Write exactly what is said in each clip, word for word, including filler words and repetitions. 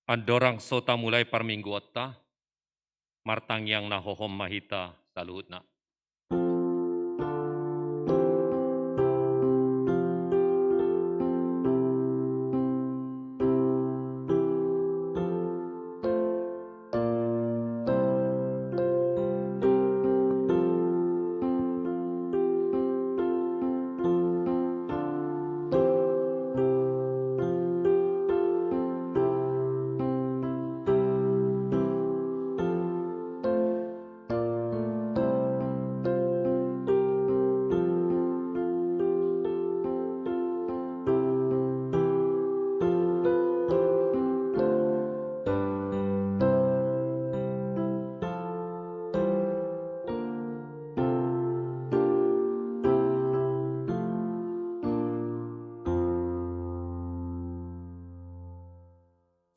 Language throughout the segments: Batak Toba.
Andorang so tamulai parmingguonta, martangiang na hohom ma hita saluhutna.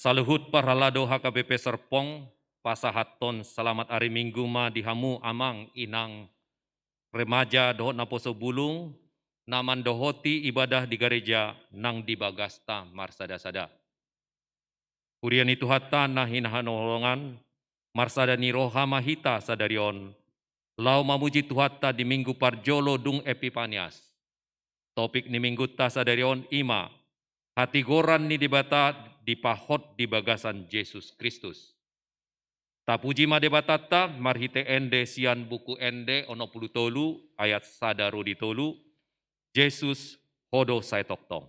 Saluhut parhalado H K B P Serpong, pasahathon selamat ari Minggu ma di hamu amang, inang, remaja dohot naposo bulung, na mandohoti ibadah di gareja nang di bagasta marsada-sada. Huria ni Tuhanta na hinaholongan, marsada ni roha ma hita sadari on, laho mamuji Tuhanta di Minggu parjolo dung Epipanias. Topik ni Minggunta sadari on i ma, hatigoran ni Debata dipahot di bagasan Jesus Kristus. Tapuji ma Debatanta marhite ende sian Buku Ende onom pulu tolu ayat sada ro di tolu, Jesus, Ho do sai tongtong.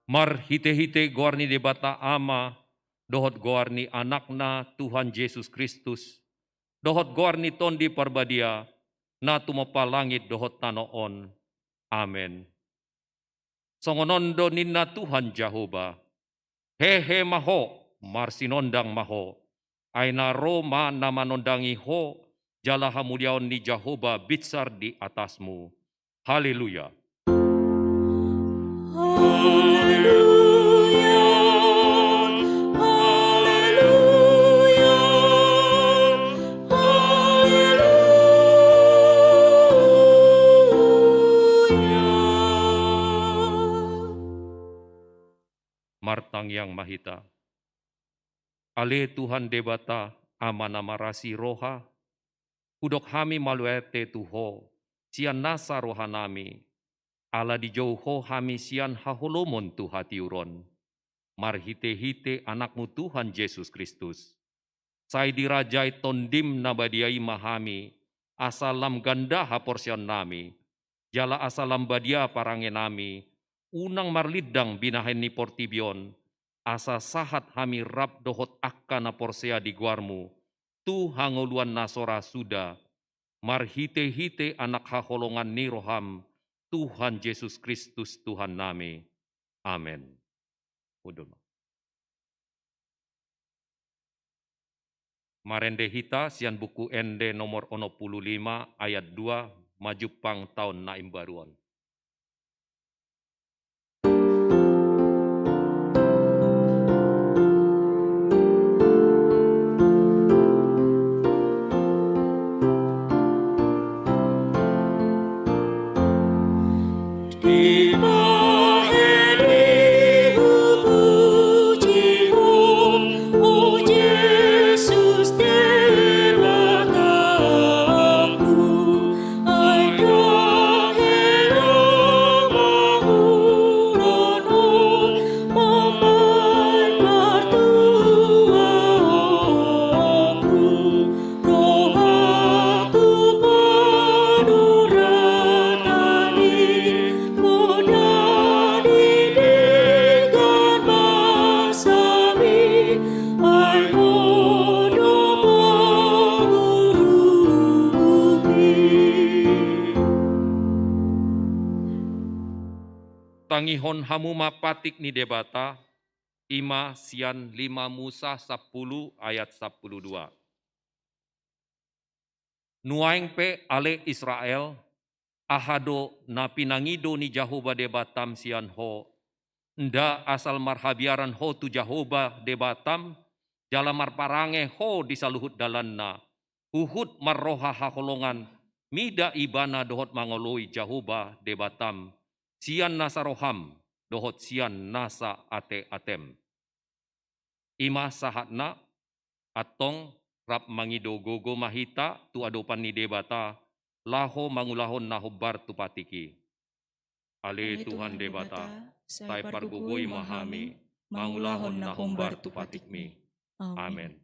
Marhitehite goar ni Debata Ama, dohot goar ni Anakna Tuhan Jesus Kristus, dohot goar ni Tondi Parbadia, na tumompa langit dohot tano on. Amen. Songon on do ninna Tuhan Jahowa: Hehe ma ho, marsinondang ma ho, Ai na ro ma na manondangi ho, jala hamuliaon ni Jahowa binsar di atasmu. Haleluya. Haleluya, haleluya, haleluya. Martangiang ma hita. Ale Tuhan Debata, Ama na marasi roha, hudok hami mauliate tu Ho, sian nasa rohanami, ala dijou Ho hami sian haholomon tu hatiuron, marhite-hite Anakmu Tuhan Jesus Kristus. Sai dirajai Tondim na badia i ma hami, asa lam ganda haporseaonnami, jala asa lam badia parangenami, unang marlindang binahen ni portibi on, asa sahat hami rap dohot angka na porsea di goarMu, tu hangoluan na so ra suda, marhite-hite Anak haholongan ni rohaM, Tuhan Jesus Kristus Tuhannami. Amen. Hundul ma. Marende hita sian Buku Ende nomor onom pulu lima ayat dua, majumpang taon na imbaru on. Tangihon hamu ma patik ni Debata, i ma sian lima Musa sampulu ayat sampulu dua. Nuaeng pe ale Israel, aha do na pinangido ni Jahowa Debatam sian ho, nda asal marhabiaran ho tu Jahowa Debatam, jala marparange ho di saluhut dalanna, huhut marroha haholongan, mida Ibana dohot mangoloi Jahowa Debatam, sian nasa roham, dohot sian nasa ate-atem. I ma sahatna, antong rap mangido gogo ma hita tu adopan ni Debata, laho mangulahon na hombar tu patik i. Ale Tuhan Debata, sai pargogoi ma hami, mangulahon na hombar tu patikmi. Amen.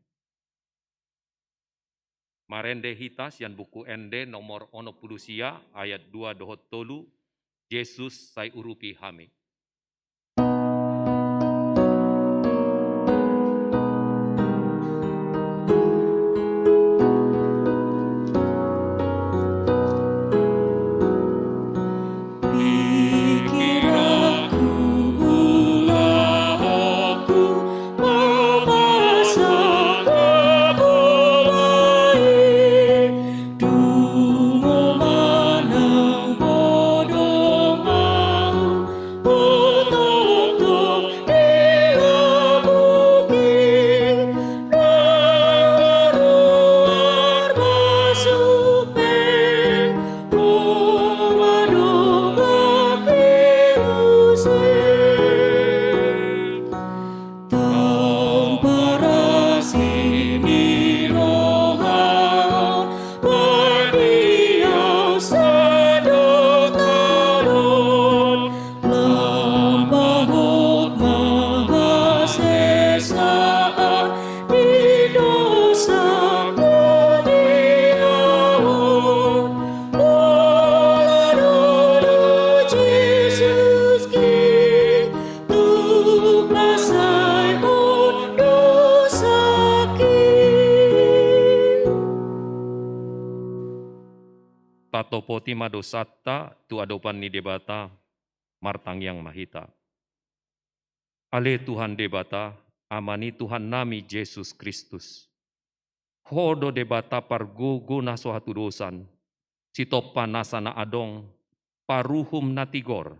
Marende hita sian Buku Ende nomor onom pulu sia ayat dua dohot tolu, Jesus sai urupi hami. Tatopoti ma dosanta tu adopan ni Debata, martangiang ma hita. Ale Tuhan Debata, Ama ni Tuhannami Jesus Kristus, Ho do Debata pargogo na so hatudosan, sitompa nasa na adong, paruhum na tigor,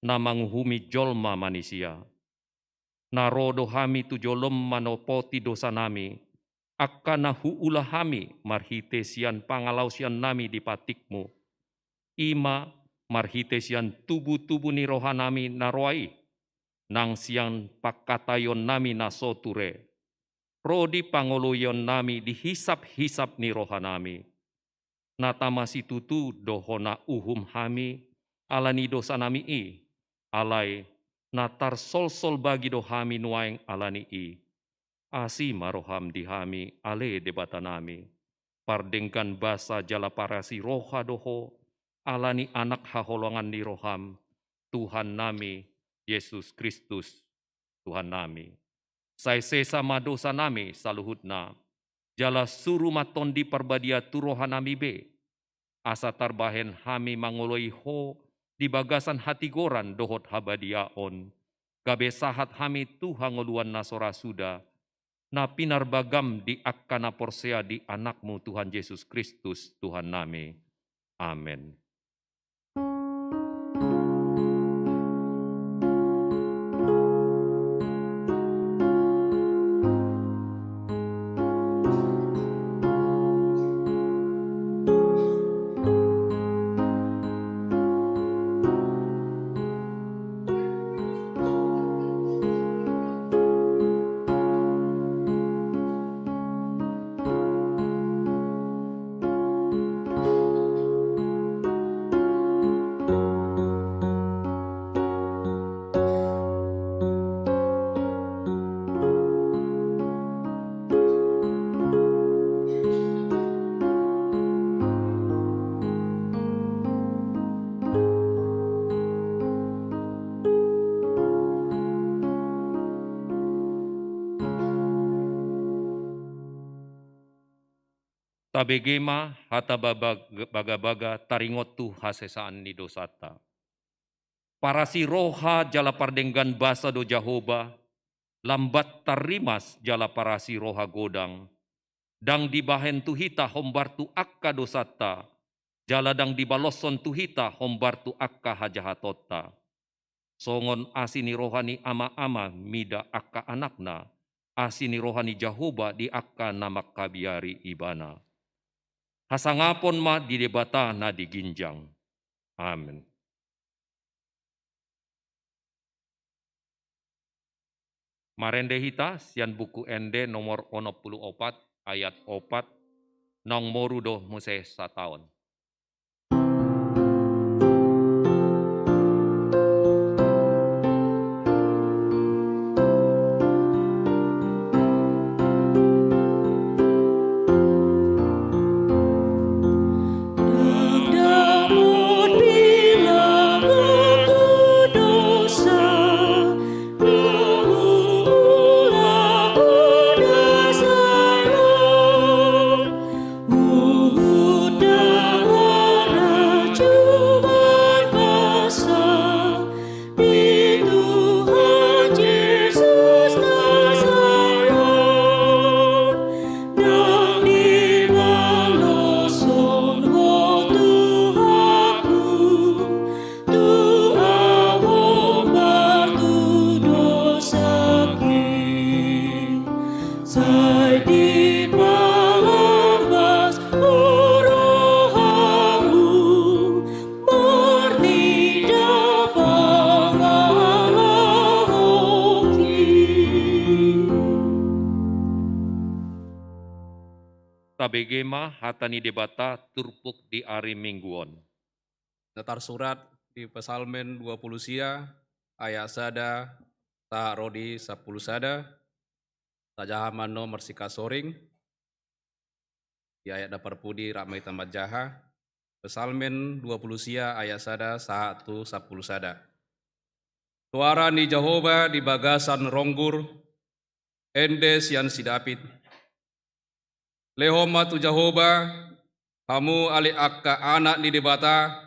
na manguhumi jolma manisia. Na ro do hami tu jolom manopoti dosanami, angka na huula hami marhite sian pangalaosiannami di patikmu. I ma marhite sian tubutubu ni rohanami na roa i, nang sian pangkataionnami na so ture. Ro di pangoloionnami di hisaphisap ni rohanami. Na tama situtu do hona uhum hami, ala ni dosanami i, alai na tarsolsol bagi do hami nuaeng ala ni i. Asi ma roham di hami, ale Debatanami. Pardenggan basa jala parasi roha do ho, ala ni Anak haholongan ni roham, Tuhannami, Jesus Kristus, Tuhannami. Sai sesa ma dosanami saluhutna, jala suru ma Tondi Parbadia tu rohanami be, asa tarbahen hami mangoloi ho di bagasan hatigoran dohot habadiaon, gabe sahat hami tu hangoluan na so ra suda, na pinarbagam di angka na porsea di Anakmu Tuhan Jesus Kristus, Tuhannami. Amen. Tabege ma hata baba-, bagabaga taringot tu hasesaan ni dosanta. Parasi roha jala pardenggan basa do Jahowa, lambat tarrimas jala parasi roha godang, ndang dibahen tu hita hombar tu angka dosanta, jala ndang dibaloshon tu hita hombar tu angka hajahatonta. Songon asi ni roha ni ama-ama mida angka anakna, asi ni roha ni Jahowa di angka na mangkabiari ibana. Hasangapon ma di Debata na di ginjang. Amen. Marende hita sian Buku Ende nomor onom pulu opat, ayat opat, naung moru do muse sataon. Tu ahu martudo saki, sai dipalambas rohamu, marnida pangalahoki. Tabege ma hata ni Debata turpuk di ari Minggu on. Na tarsurat di Psalmen dua pulu sia, ayat sada, sahat ro di sampulu sada. Tajaha ma annon marsikasoring, di ayat na parpudi rap ma hita manjaha. Psalmen dua pulu sia ayat sada sahat tu sampulu sada. Suara ni Jahowa di bagasan ronggur, ende sian si Daud. Lehon ma tu Jahowa, hamu ale angka anak ni Debata,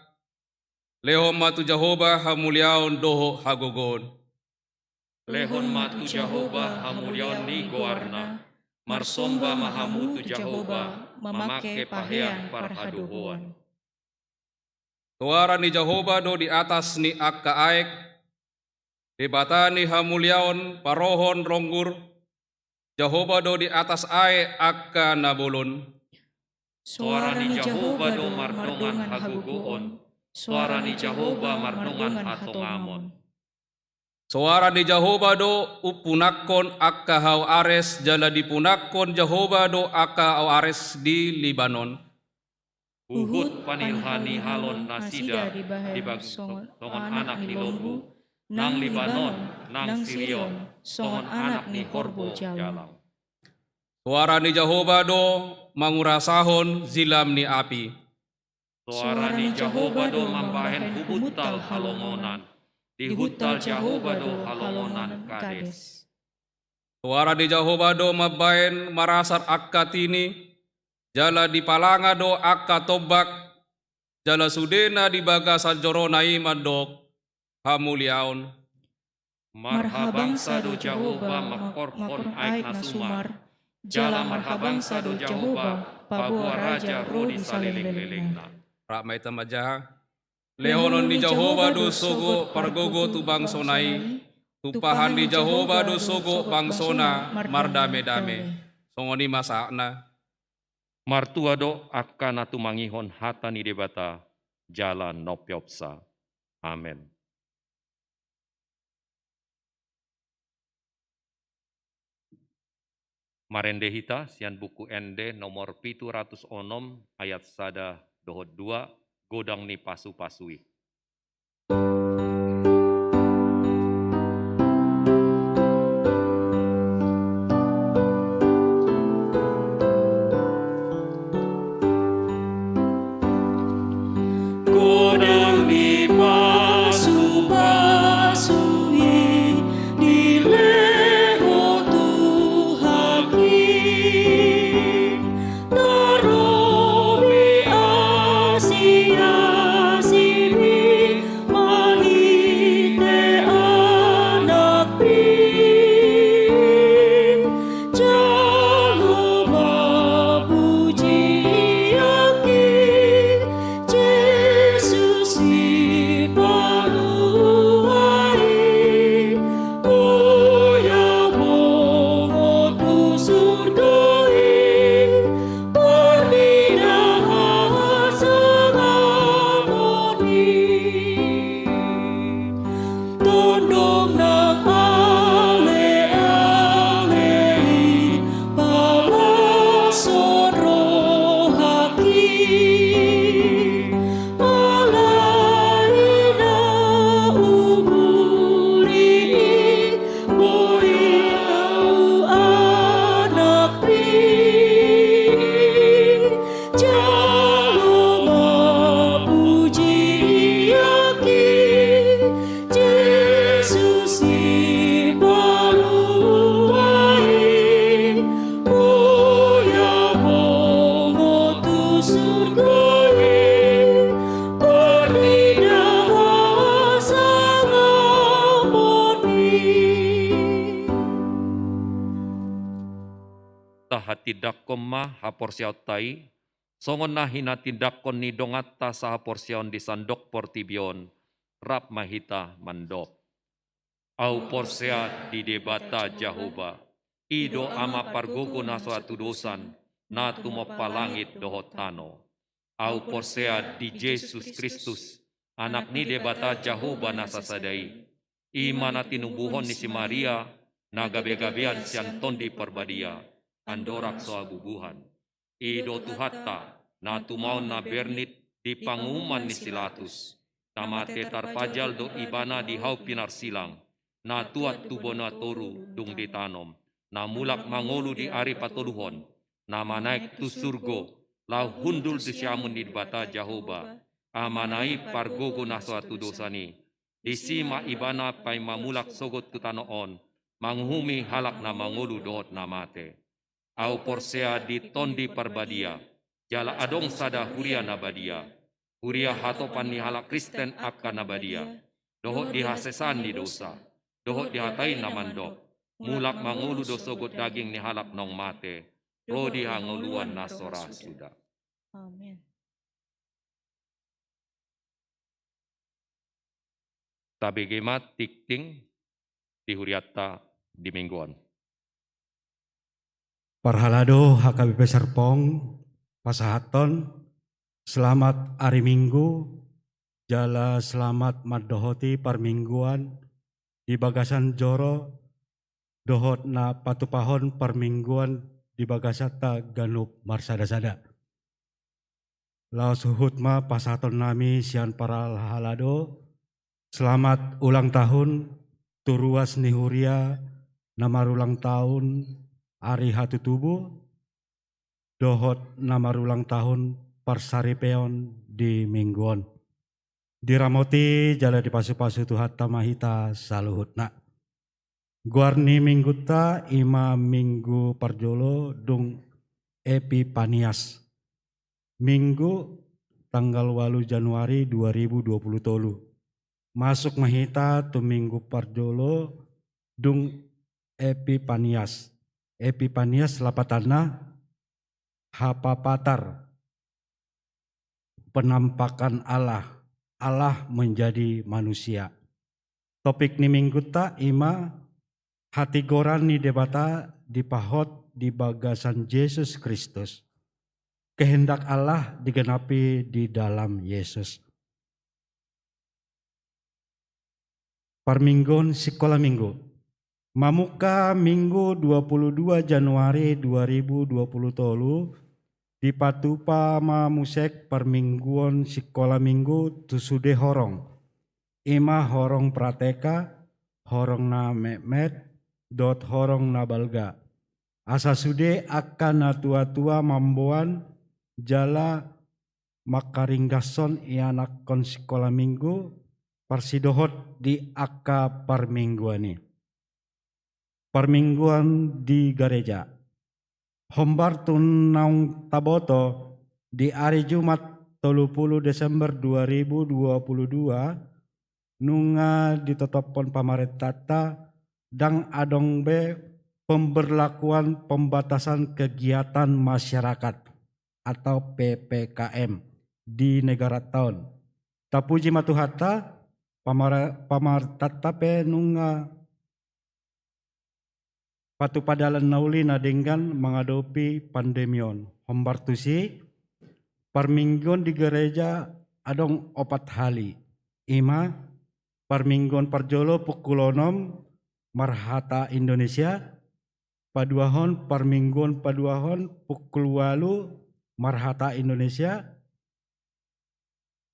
lehon ma tu Jahowa hamuliaon dohot hagogoon. Lehon ma tu Jahowa hamuliaon ni goarna. Marsomba ma hamu tu Jahowa, mamangke pahean parhadohoan. Soara ni Jahowa do di atas ni angka aek, Debata ni hamuliaon, parohon, ronggur. Jahowa do di atas aek angka na bolon. Soara ni Jahowa do mardongan hagogoon, soara ni Jahowa mardongan hatongamon. Soara ni Jahowa do umpunangkon angka hau Ares, jala dipunangkon Jahowa do angka hau Ares di Libanon. Huhut panihanihalon nasida dibahen songon anak ni lombu, nang Libanon, nang Sirion, songon anak ni horbo jalang. Soara ni Jahowa do mangurasahon jilam ni api. Soara ni Jahowa do mambahen hubuntal halongonan, dihuntal Jahowa do halongonan Kades. Soara ni Jahowa do mambahen marasar angka tini, jala dipalanga do angka tombak, jala sude na di bagasan jorona i mandok hamuliaon. Marhabangsa do Jahowa mangkorhon aek na sumar, jala marhabangsa do Jahowa paboa raja ro di salelenglelengna. Rap ma hita manjaha. Lehonon ni Jahowa do sogo pargogo tu bangsona i, tumpahan ni Jahowa do sogo bangsona mardamedame. Songon i ma sahatna. Martua do angka na tumangihon hata ni Debata jala nompeopsa. Amen. Marende hita sian Buku Ende nomor pitu ratus onom, ayat sada dohot dua, godang ni pasupasu i. Godang ni pasupasu i dilehon Tuhan i, tarlobi asi-asi ni marhite Anakmi, jalo ma pujian i, Jesus Sipalua i, oya bongot tu surgo i, parnida hasangapon i. Tondong nang ale-ale i palashon rohangki, alai na umuli i boi ahu Anakmi. Jalo ma pujian i, Jesus Sipalua i, oya bongot tu surgo i, parnida hasangapon i. Tahatindangkon ma haporseaonta i, songon na hinatindangkon ni donganta sahaporseaon di sandok portibi on, rap ma hita mandok. Ahu porsea di Debata Jahowa, i do Ama pargogo na so hatudosan, na tumompa langit dohot tano. Ahu porsea di Jesus Kristus, Anak ni Debata Jahowa na sasada i. I ma na tinubuhon ni si Maria, na gabe-gabean sian Tondi Parbadia, andorang so habubuhan. I do Tuhanta, na tumaon na bernit di panguhuman ni si Latus. Na mate tarpajal do Ibana di hau pinarsilang, na tuat tu banua toru dung ditanom, na mulak mangolu di ari patoluhon, na manaek tu surgo, laho hundul di siamun ni Debata Jahowa, Amana i pargogo na so hatudosan i. Disi ma Ibana paima mulak sogot tu tano on, manguhumi halak na mangolu dohot na mate. Ahu porsea di Tondi Parbadia, jala adong sada huria na badia, huria hatopan ni halak Kristen angka na badia, dohot di hasesaan ni dosa, dohot di hata i na mandok. mulak mangolu do sogot daging ni halak naung mate, ro di hangoluan na so ra suda. Amen. Tabege ma tingting di hurianta di Minggu on. Parhalado H K B P Serpong, pasahathon selamat ari Minggu, jala selamat mandohoti parmingguan di bagasan joro, dohot na patupahon parmingguan di bagasanta ganup marsada-sada. Laos huhut ma pasahaton nami sian parhalado, selamat ulang tahun tu ruas ni huria na marulang tahun ari hatutubu, dohot na marulang tahun parsaripeon di Minggu on. Diramoti jala dipasupasu Tuhanta ma hita saluhutna. Goar ni Minggunta i ma Minggu parjolo dung Epipanias. Minggu tanggal ualu Januari dua ribu dua puluh tolu. Masuk ma hita tu Minggu parjolo dung Epipanias. Epipanias lapatanna hapapatar, penampakan Allah, Allah menjadi manusia. Topik ni Minggunta i ma hatigoran ni Debata dipahot di bagasan Jesus Kristus. Kehendak Allah digenapi di dalam Yesus. Parmingguon sikola Minggu. Mamungka Minggu dua puluh dua Januari dua ribu dua puluh tolu, dipatupa ma muse parmingguon sikola Minggu tu sude horong. I ma horong prateka, horong na metmet, dohot horong na balga. Asa sude angka na tua-tua mamboan jala mangkaringgashon ianakhon sikola Minggu parsidohot di angka parmingguan i. Parmingguan di gareja. Hombar tu naung taboto, di ari Jumat tolu pulu Desember dua ribu dua pulu dua, nunga ditotophon pamarentanta, ndang adong be pemberlakuan pembatasan kegiatan masyarakat atau P P K M di negaranta on. Tapuji ma Tuhanta, pamara-, pamarentanta pe nunga patupa dalan na uli na denggan mangadopi pandemi on. Hombar tusi, parmingguon di gareja adong opat hali. I ma, parmingguon parjolo pukul onom marhata Indonesia, paduahon, parmingguon paduahon pukul ualu marhata Indonesia,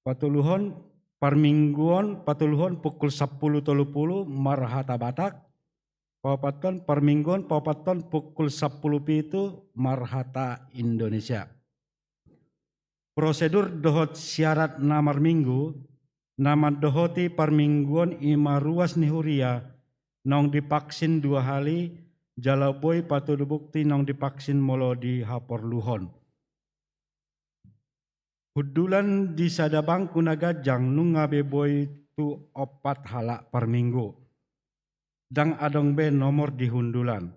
patoluhon, parmingguon patoluhon pukul sampulu tolu pulu marhata Batak, paopathon, parmingguon paopathon pukul sampulu pitu marhata Indonesia. Prosedur dohot syarat na marminggu, na mandohoti parmingguon i ma ruas ni huria, naung divaksin dua hali, jala boi patudu bukti naung divaksin molo dihaporluhon. Hundulan di sada bangku na ganjang nunga be boi tu ompat halak parminggu. Ndang adong be nomor di hundulan.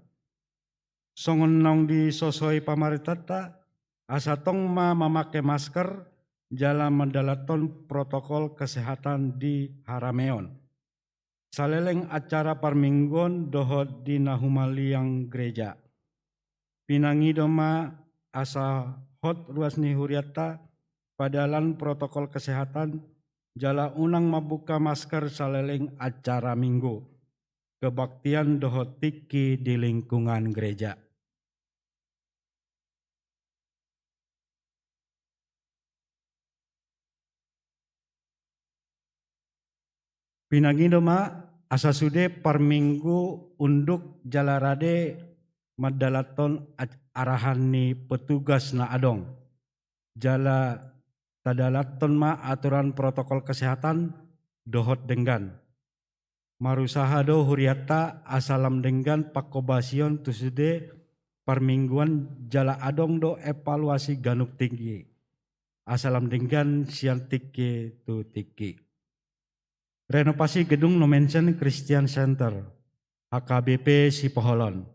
Songon naung disosoi pamarentanta, asa tong ma mamake masker, jala mandalanhon protokol kesehatan di harameon. Saleleng acara parmingguon dohot di na humaliang gareja. Pinangido ma asa hot ruas ni hurianta padalan protokol kesehatan, jala unang mambuka masker saleleng acara Minggu, kebaktian dohot tingki di lingkungan gareja. Pinangido ma asa sude parminggu unduk jala rade mandalanhon aj-, arahan ni petugas na adong. Jala tadalanhon ma aturan protokol kesehatan dohot denggan. Marusaha do hurianta asa lam denggan panghobasion tu sude parmingguan jala adong do evaluasi ganup tingki. Asa lam denggan sian tingki tu tingki. Renovasi gedung Nommensen Christian Center. H K B P Sipoholon.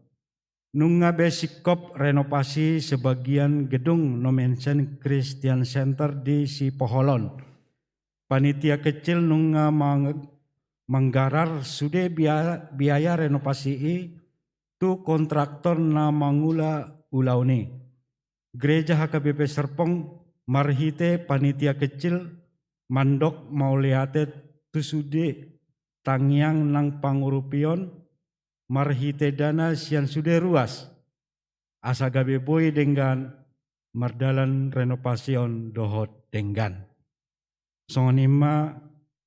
Nunga be singkop renovasi sebagian gedung Nommensen Christian Center di Sipoholon. Panitia kecil nunga mang-, manggarar sude bia-, biaya renovasi i tu kontraktor na mangula ulaon i. Gereja H K B P Serpong marhite panitia kecil mandok mauliate tu sude tangiang nang pangurupion marhite dana sian sude ruas, asa gabe boi denggan mardalan renovasi on dohot denggan. Songon i ma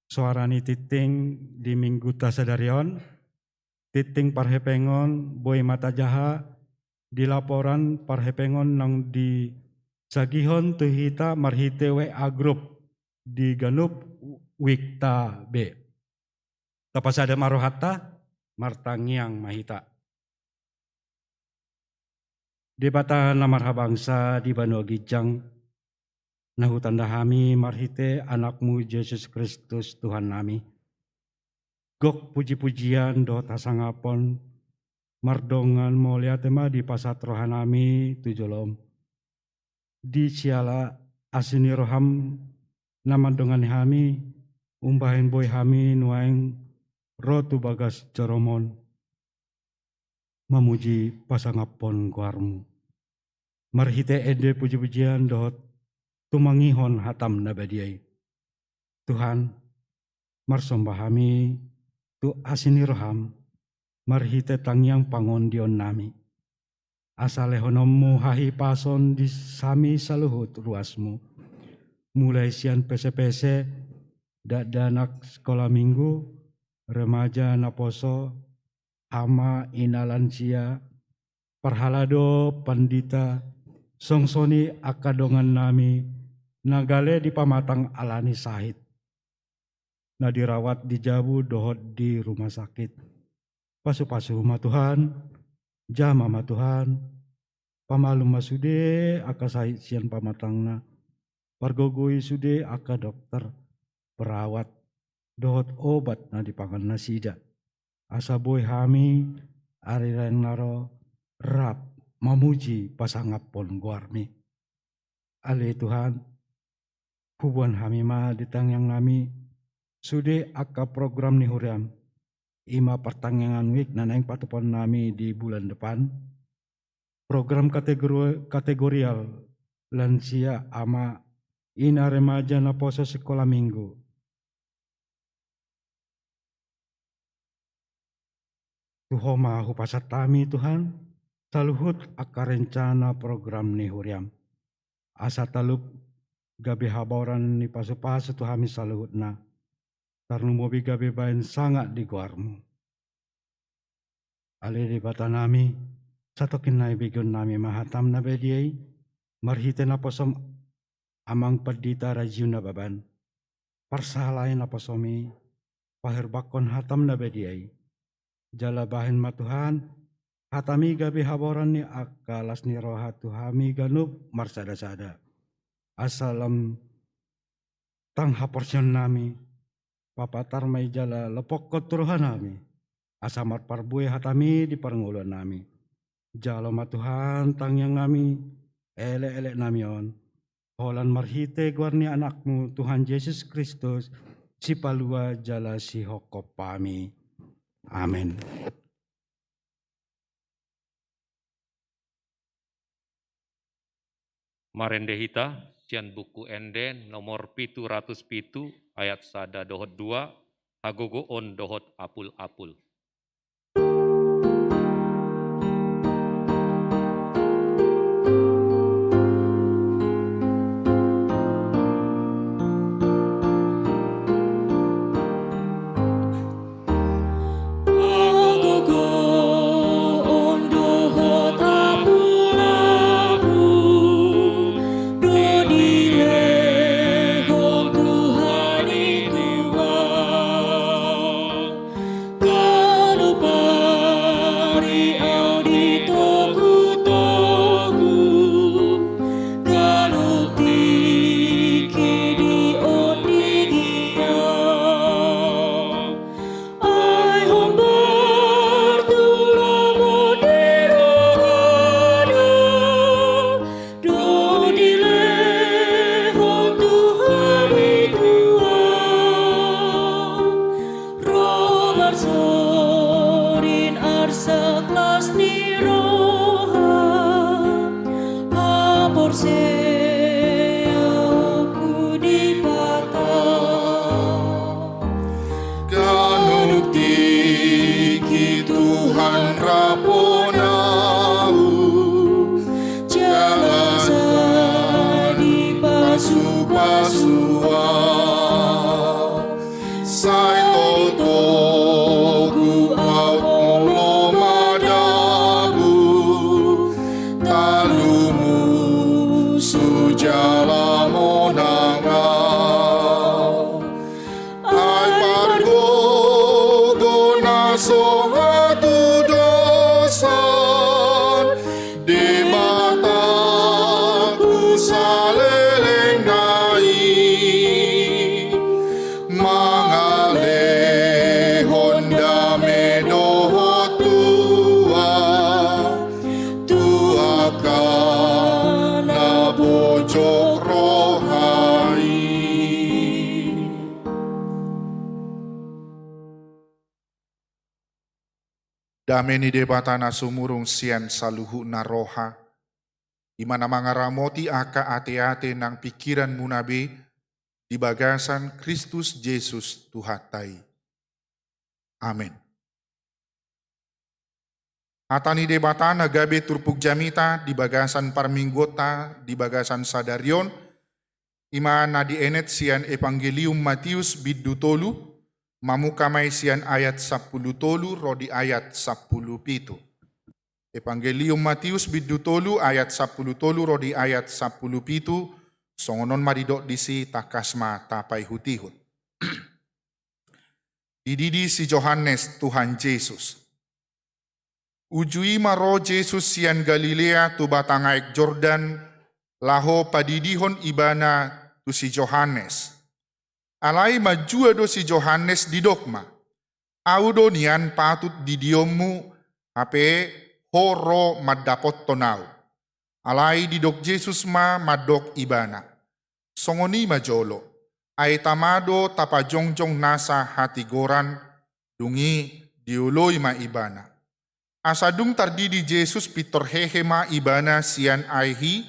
soara ni tingting di mingguta sadari on. Tingting parhepengon boi ma tajaha di laporan parhepengon naung disagihon tu hita marhite W A grup di ganup wikta be. Tapasada ma rohanta, martangiang ma hita. Debata na marhabangsa di banua ginjang, na hutanda hami marhite Anakmu Jesus Kristus Tuhannami. Gok puji-pujian dohot hasangapon, mardongan mauliate ma dipasahat rohanami tu jolom. Di siala asi ni roham na mandongani hami, umbahen boi hami nuaeng ro tu bagas joromon mamuji pasangaphon goarmu. Marhite ende puji-pujian dohot tumangihon hatam na badia i. Tuhan, marsomba hami tu asi ni roham, marhite tangiang pangondionnami. Asa lehononmu hahipason di hami saluhut ruasmu. Mulai sian pese-pese, dakdanak sekolah minggu, remaja naposo, ama ina lansia, parhalado pandita, songon i angka dongannami, na gale di pamatang alani sahit. Na dirawat di jabu dohot di rumah sakit. Pasu-pasu ma Tuhan, jama ma Tuhan, pamalum ma sude angka sahit sian pamatangna, pargogoi sude angka dokter, perawat, dohot obat na dipangan nasida. Asa boi hami, ari raeng na ro, rap mamuji pasangaphon goarmi. Ale Tuhan, huboan hami ma di tangiangnami, sude angka program ni huriam, i ma partangiangan wik na naeng patupaonnami di bulan depan, program kategori-, kategorial, lansia, ama, ina, remaja naposo, sekolah minggu. Tu Ho ma hupasahat hami Tuhan, saluhut angka rencana program ni huriam. Asa talup gabe habaoran ni pasu-pasu tu hami saluhutna. Tarlumobi gabe baen sangap di goarmu. Ale Debatanami, satongkin nai begeonnami ma hatam na badia i, marhite naposom amang pandita Rajiu Nababan. Parsahalai naposom i, paherbanghon hatam na badia i. Jala bahen ma Tuhan, hatami gabe habaoran ni angka las ni roha tu hami ganup marsada-sada. Asa lam tang haporseaonnami, papatar ma i jala lopokkon tu rohanami, asa marparbue hatami di parngoluannami. Jalo ma Tuhan tangiangnami, elek-eleknami on, holan marhite goar ni Anakmu Tuhan Jesus Kristus, Sipalua jala Sihophop hami. Amen. Marende hita sian Buku Ende nomor pitu ratus pitu ayat sada dohot dua, hagogoon dohot apul-apul. Dame ni Debata na sumurung sian saluhutna roha, i ma na mangaramoti angka ateate nang pingkiranmuna be di bagasan Kristus Jesus Tuhanta i. Amen. Hata ni Debata na gabe turpuk jamita di bagasan parmingguonta di bagasan sadari on, i ma na dienet sian Evangelium Matius bindu tolu, mamungka ma i sian ayat sampulu tolu ro di ayat sampulu pitu. Evangelium Matius bindu tolu ayat sampulu tolu ro di ayat sampulu pitu, songon on ma didok disi, tangkas ma tapaihutihut. Dididi si Johannes Tuhan Jesus. Uju i ma ro Jesus sian Galilea tu batang aek Jordan, laho padidihon ibana tu si Johannes. Alai manjua do si Johannes, didok ma, "Ahu do nian patut didionmu, hape ho ro mandapothon ahu." Alai didok Jesus ma mandok ibana, "Songon i ma jolo, ai tama do tapajongjong nasa hatigoran." Dung i dioloi ma ibana. Asa dung tardidi Jesus, pintor hehe ma ibana sian aek i,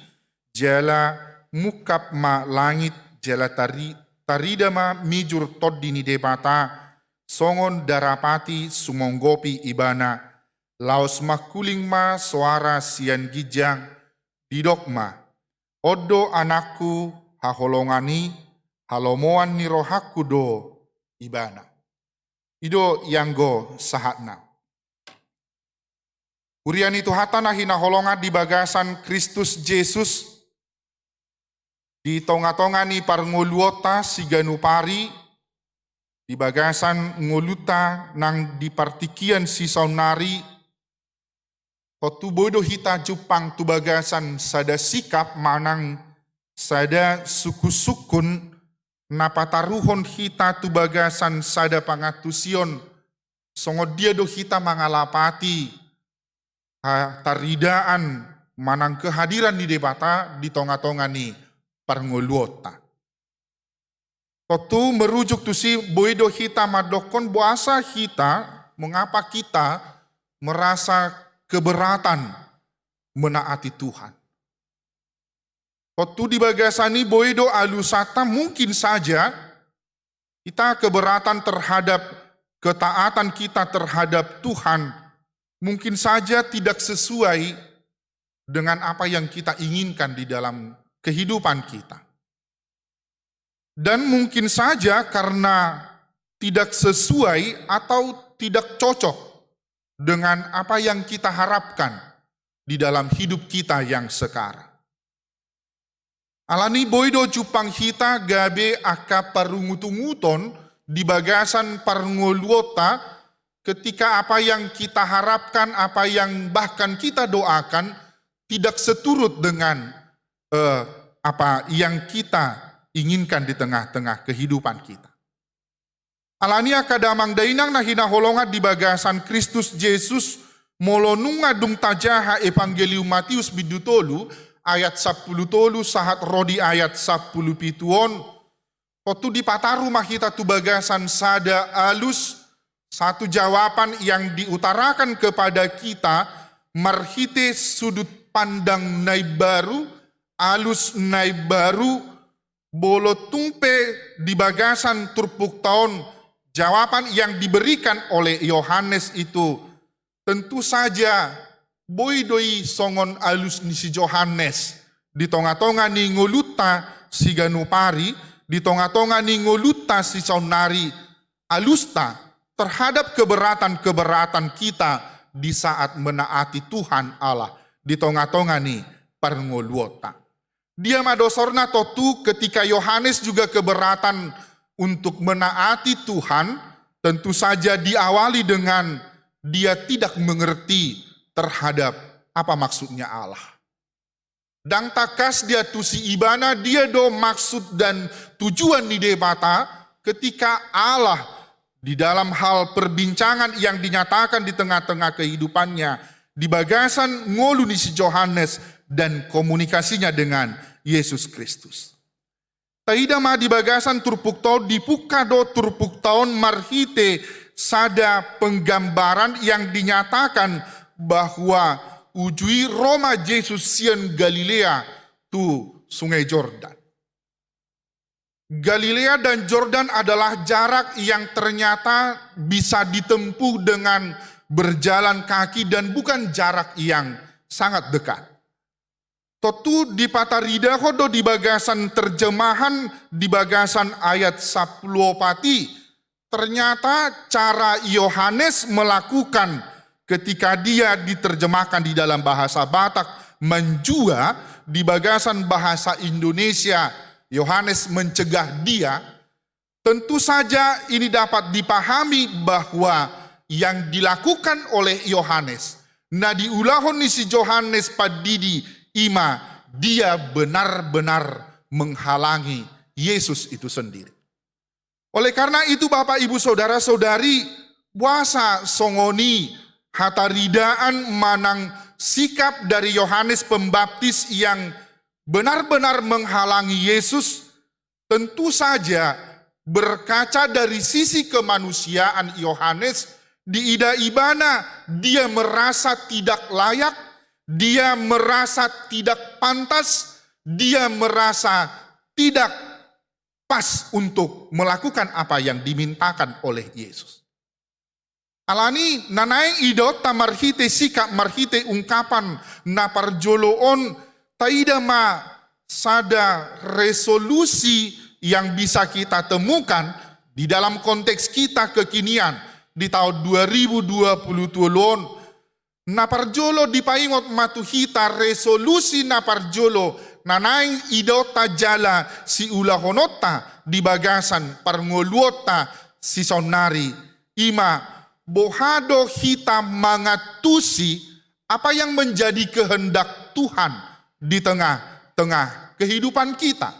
jala mungkap ma langit, jala tari-, tarida ma mijur Tondi ni Debata, songon darapati sumonggopi ibana, laos mangkuling ma soara sian ginjang, didok ma, "On do Anakku haholongan i, halomoan ni rohangku do ibana." I do ianggo sahatna. Huria ni Tuhanta na hinaholongan di bagasan Kristus Jesus, di tongatonga ni parngoluonta siganup ari, di bagasan ngolunta nang di partingkian sisaonnari, tontu boi do hita jumpang tu bagasan sada sikap manang sada sungkunsungkun na pataruhon hita tu bagasan sada pangantusion, songon dia do hita mangalapati hataridaan manang kehadiran ni Debata di tongatonga ni parngoluonta. Tontu merujuk tusi boi do hita mandokkon boasa hita, mengapa kita merasa keberatan menaati Tuhan. Tontu di bagasan i boi do alusanta, mungkin saja kita keberatan terhadap ketaatan kita terhadap Tuhan, mungkin saja tidak sesuai dengan apa yang kita inginkan di dalam kehidupan kita. Dan mungkin saja karena tidak sesuai atau tidak cocok dengan apa yang kita harapkan di dalam hidup kita yang sekarang. Alani boi do jumpang hita gabe angka parungutunguton di bagasan parngoluonta, ketika apa yang kita harapkan, apa yang bahkan kita doakan, tidak seturut dengan, eh, apa yang kita inginkan di tengah-tengah kehidupan kita. Alani angka damang dainang na hinaholongan di bagasan Kristus Jesus, molo nunga dung tajaha Evangelium Matius bindu tolu ayat sampulu tolu sahat ro di ayat sampulu pitu on, tontu dipataru ma hita tu bagasan sada alus, satu jawaban yang diutarakan kepada kita marhite sudut pandang na imbaru, alus na imbaru, molo tung pe di bagasan turpukta on, jawaban yang diberikan oleh Yohanes itu, tentu saja boi do i songon alus ni si Johannes di tongatonga ni ngolunta siganup ari, di tongatonga ni ngolunta sisaonnari, alusta terhadap keberatan-keberatan kita di saat menaati Tuhan Allah di tongatonga ni parngoluonta. Dia ma dosorna? Tontu ketika Yohanes juga keberatan untuk menaati Tuhan, tentu saja diawali dengan dia tidak mengerti terhadap apa maksudnya Allah. Ndang tangkas dia tusi ibana dia do maksud dan tujuan ni Debata ketika Allah di dalam hal perbincangan yang dinyatakan di tengah-tengah kehidupannya di bagasan ngolu ni si Johannes dan komunikasinya dengan Yesus Kristus. Taida ma di bagasan turpukta on, dipungka do turpukta on marhite sada penggambaran yang dinyatakan bahwa uju i ro ma Jesus sian Galilea tu Sungai Jordan. Galilea dan Jordan adalah jarak yang ternyata bisa ditempuh dengan berjalan kaki dan bukan jarak yang sangat dekat. Tontu dipataridahon do di bagasan terjemahan, di bagasan ayat sampulu opat i. Ternyata cara Yohanes melakukan ketika dia diterjemahkan di dalam bahasa Batak, manjua di bagasan bahasa Indonesia, Yohanes mencegah dia. Tentu saja ini dapat dipahami bahwa yang dilakukan oleh Yohanes, na diulahon ni si Johannes Pandidi, i ma dia benar-benar menghalangi Yesus itu sendiri. Oleh karena itu, Bapak, Ibu, saudara-saudari, boasa songon i hataridaan manang sikap dari Yohanes Pembaptis yang benar-benar menghalangi Yesus? Tentu saja, berkaca dari sisi kemanusiaan Yohanes, diida ibana dia merasa tidak layak, dia merasa tidak pantas, dia merasa tidak pas untuk melakukan apa yang dimintakan oleh Yesus. Alani na naeng idaonta marhite sikap, marhite ungkapan na parjolo on, taida ma sada resolusi yang bisa kita temukan di dalam konteks kita kekinian di tahun dua ribu dua puluh tolu on. Na parjolo dipaingot ma tu hita resolusi na parjolo na naeng idaonta jala siulahononta di bagasan parngoluonta sisaonnari, i ma boha do hita mangantusi apa yang menjadi kehendak Tuhan di tengah-tengah kehidupan kita.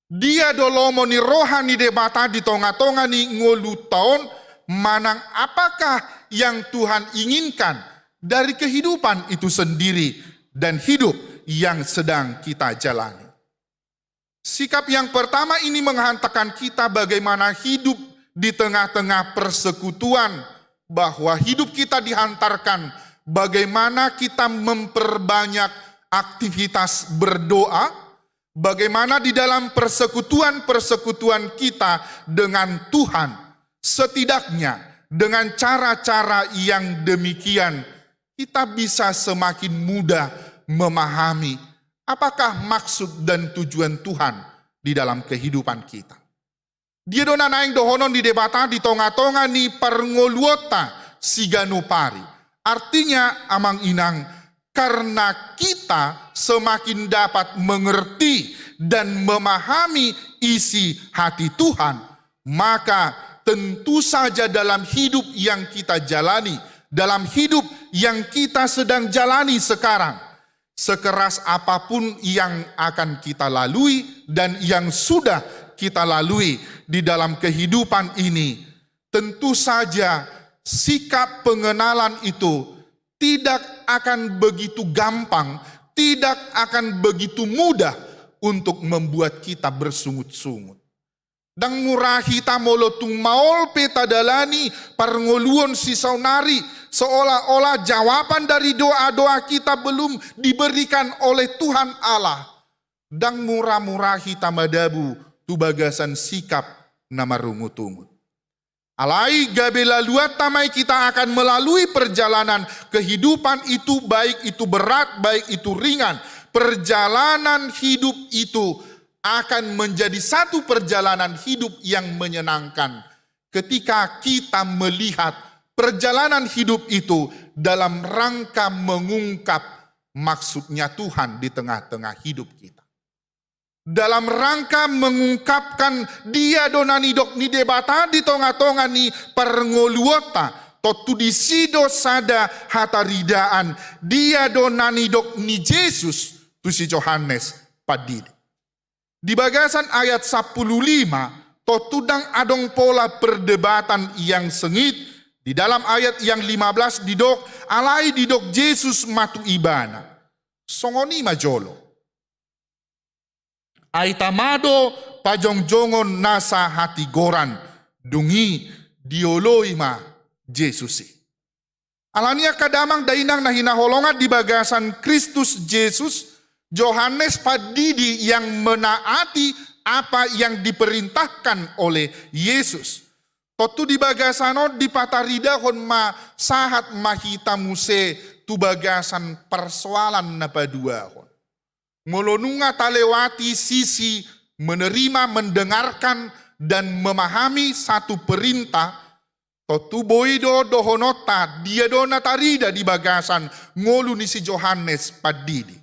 Dia do lomo ni roha ni Debata di tonga-tonga ni ngolunta on, manang apakah yang Tuhan inginkan dari kehidupan itu sendiri dan hidup yang sedang kita jalani. Sikap yang pertama ini menghantarkan kita bagaimana hidup di tengah-tengah persekutuan, bahwa hidup kita dihantarkan bagaimana kita memperbanyak aktivitas berdoa, bagaimana di dalam persekutuan-persekutuan kita dengan Tuhan, setidaknya dengan cara-cara yang demikian, kita bisa semakin mudah memahami apakah maksud dan tujuan Tuhan di dalam kehidupan kita. Dia do na naeng dohonon ni Debata di tonga-tonga ni parngoluonta siganup ari. Artinya, amang inang, karena kita semakin dapat mengerti dan memahami isi hati Tuhan, maka tentu saja dalam hidup yang kita jalani, dalam hidup yang kita sedang jalani sekarang, sekeras apapun yang akan kita lalui dan yang sudah kita lalui di dalam kehidupan ini, tentu saja sikap pengenalan itu tidak akan begitu gampang, tidak akan begitu mudah untuk membuat kita bersungut-sungut. Ndang mura hita molo tung maol pe tadalani parngoluon sisaonari, seolah-olah jawaban dari doa-doa kita belum diberikan oleh Tuhan Allah. Ndang mura-mura hita madabu tu bagasan sikap na marungut-ungut. Alai gabe laluanta ma i, kita akan melalui perjalanan kehidupan itu, baik itu berat, baik itu ringan. Perjalanan hidup itu akan menjadi satu perjalanan hidup yang menyenangkan ketika kita melihat perjalanan hidup itu dalam rangka mengungkap maksudnya Tuhan di tengah-tengah hidup kita. Dalam rangka mengungkapkan dia do na nidok ni Debata di tonga-tonga ni parngoluonta, tontu disi do sada hataridaan, dia do na nidok ni Jesus tu si Johannes Pandidi. Di bagasan ayat sampulu lima, tontu ndang adong pola perdebatan yang sengit. Di dalam ayat yang lima belas didok, alai didok Jesus ma tu ibana, songon i ma jolo. Ai tama do pajongjongon nasa hatigoran, dung i dioloi ma Jesus i. Alani i angka damang dainang na hinaholongan di bagasan Kristus Jesus, Johannes Pandidi yang menaati apa yang diperintahkan oleh Yesus. Tontu di bagasan on dipataridahon ma sahat ma hita muse tu bagasan parsoalan na paduahon. Molo nunga talewati sisi menerima, mendengarkan, dan memahami satu perintah, tontu boi do dohononta dia do na tarida di bagasan ngolu ni si Johannes Pandidi.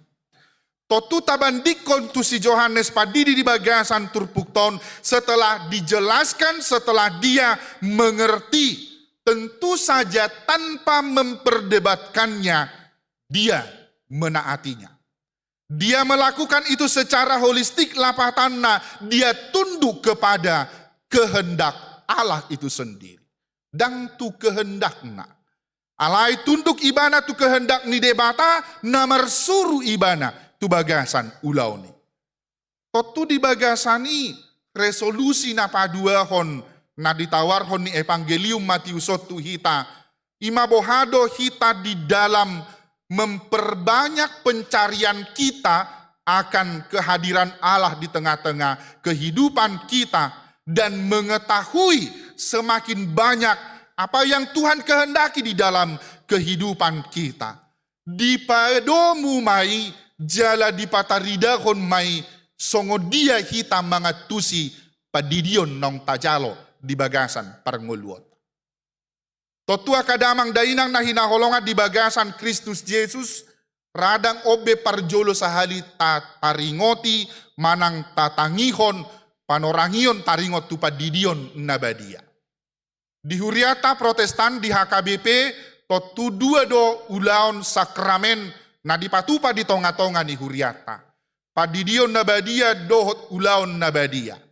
Tontu tabandingkon tu si Johannes Pandidi di bagasan turpukta on, setelah dijelaskan, setelah dia mengerti, tentu saja tanpa memperdebatkannya, dia menaatinya. Dia melakukan itu secara holistik, lapatanna dia tunduk kepada kehendak Allah itu sendiri. Ndang tu kehendakna. Alai tunduk ibana tu kehendak ni Debata na marsuru ibana tu bagasan ulaon i. Tontu di bagasan i resolusi na paduahon na ditawarhon ni Evangelium Matius on tu hita, i ma boha do hita di dalam memperbanyak pencarian kita akan kehadiran Allah di tengah-tengah kehidupan kita dan mengetahui semakin banyak apa yang Tuhan kehendaki di dalam kehidupan kita. Dipadomu ma i jala dipataridahon ma i songon dia hita mangantusi pandidion naung tajalo di bagasan parngoluonta. Tontu angka damang dainang na hinaholongan di bagasan Kristus Jesus, ra ndang on be parjolo sahali ta-, taringoti manang tatangihon panorangion taringot tu pandidion na badia. Di huriata Protestan di H K B P, tontu dua do ulaon sakramen na dipatupa di tonga-tonga ni huriata. Pandidion na badia dohot ulaon na badia.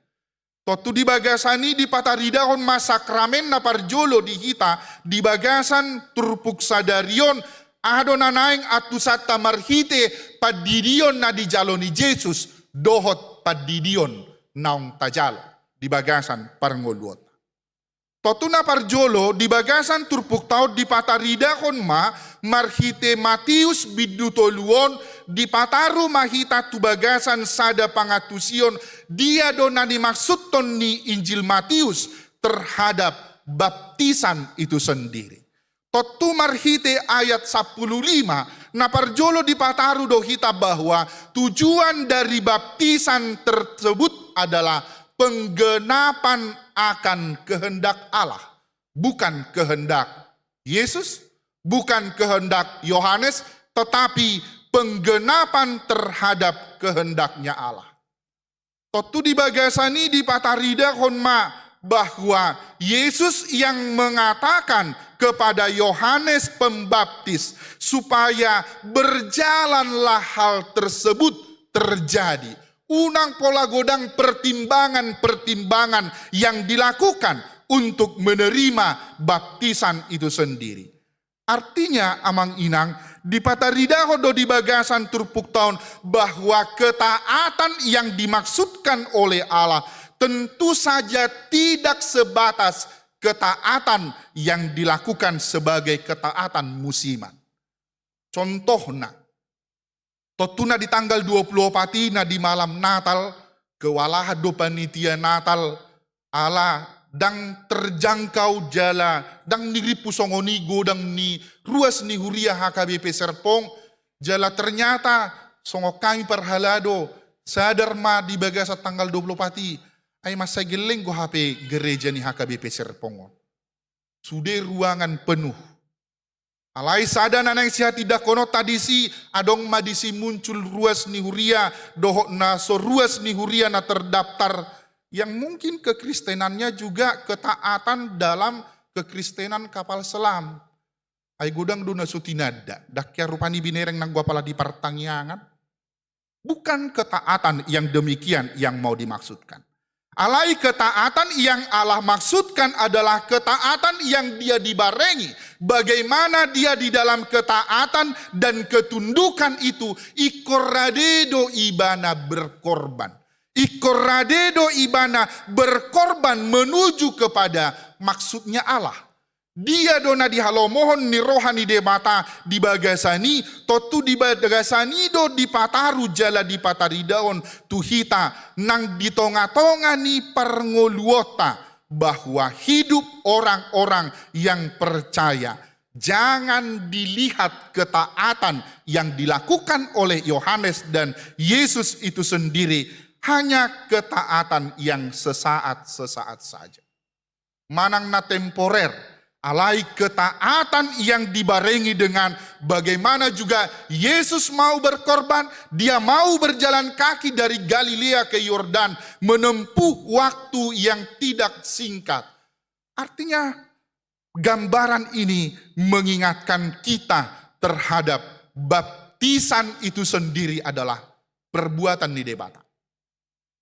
Tontu di bagasan i dipataridahon ma sakramen na parjolo di hita di bagasan turpuk sadari on, aha do na naeng antusanta marhite pandidion na dijalo ni Jesus dohot pandidion naung tajalo di bagasan parngoluonta. Tontu na parjolo di bagasan turpukta on dipataridahon ma marhite Matius bindu tolu on, dipataru ma hita tu bagasan sada pangantusion dia do na nimaksudhon ni Injil Matius terhadap baptisan itu sendiri. Tontu marhite ayat sampulu lima, na parjolo dipataru do hita bahwa tujuan dari baptisan tersebut adalah penggenapan akan kehendak Allah. Bukan kehendak Yesus, bukan kehendak Yohanes, tetapi penggenapan terhadap kehendaknya Allah. Tontu di bagasan i dipataridahon ma bahwa Yesus yang mengatakan kepada Yohanes Pembaptis supaya berjalanlah hal tersebut terjadi. Unang pola godang pertimbangan-pertimbangan yang dilakukan untuk menerima baptisan itu sendiri. Artinya, amang inang, dipataridahon do di bagasan turpukta on bahwa ketaatan yang dimaksudkan oleh Allah tentu saja tidak sebatas ketaatan yang dilakukan sebagai ketaatan musiman. Contohna, tontu na di tanggal dua pulu opat i, na di malam Natal, kewalahan do panitia Natal, ala ndang terjangkau jala ndang nirimpu songon i godang ni ruas ni huria H K B P Serpong, jala ternyata songon hami parhalado sadar ma di bagasan tanggal dua pulu opat i, ai mansai gelleng do hape gereja ni H K B P Serpong on. Sude ruangan penuh. Alai sada na naeng sihatindangkononta disi, adong ma disi muncul ruas ni huria, dohot na so ruas ni huria na terdaftar, yang mungkin kekristenannya juga ketaatan dalam kekristenan kapal selam. Ai godang do na so tinanda, ndang hea rupani binereng nanggo apala di partangiangan. Bukan ketaatan yang demikian yang mau dimaksudkan. Alai ketaatan yang Allah maksudkan adalah ketaatan yang dia dibarengi. Bagaimana dia di dalam ketaatan dan ketundukan itu, ingkon rade do ibana berkorban. Ingkon rade do ibana berkorban menuju kepada maksudnya Allah. Dia do na dihalomohon ni roha ni Debata di bagasan i, tontu di bagasan i do dipataru jala dipataridahon tu hita nang di tonga-tonga ni parngoluonta, bahwa hidup orang-orang yang percaya, jangan dilihat ketaatan yang dilakukan oleh Yohanes dan Yesus itu sendiri hanya ketaatan yang sesaat-sesaat saja. Manang na temporer, alai ketaatan yang dibarengi dengan bagaimana juga Yesus mau berkorban, dia mau berjalan kaki dari Galilea ke Yordan, menempuh waktu yang tidak singkat. Artinya, gambaran ini mengingatkan kita terhadap baptisan itu sendiri adalah perbuatan ni Debata.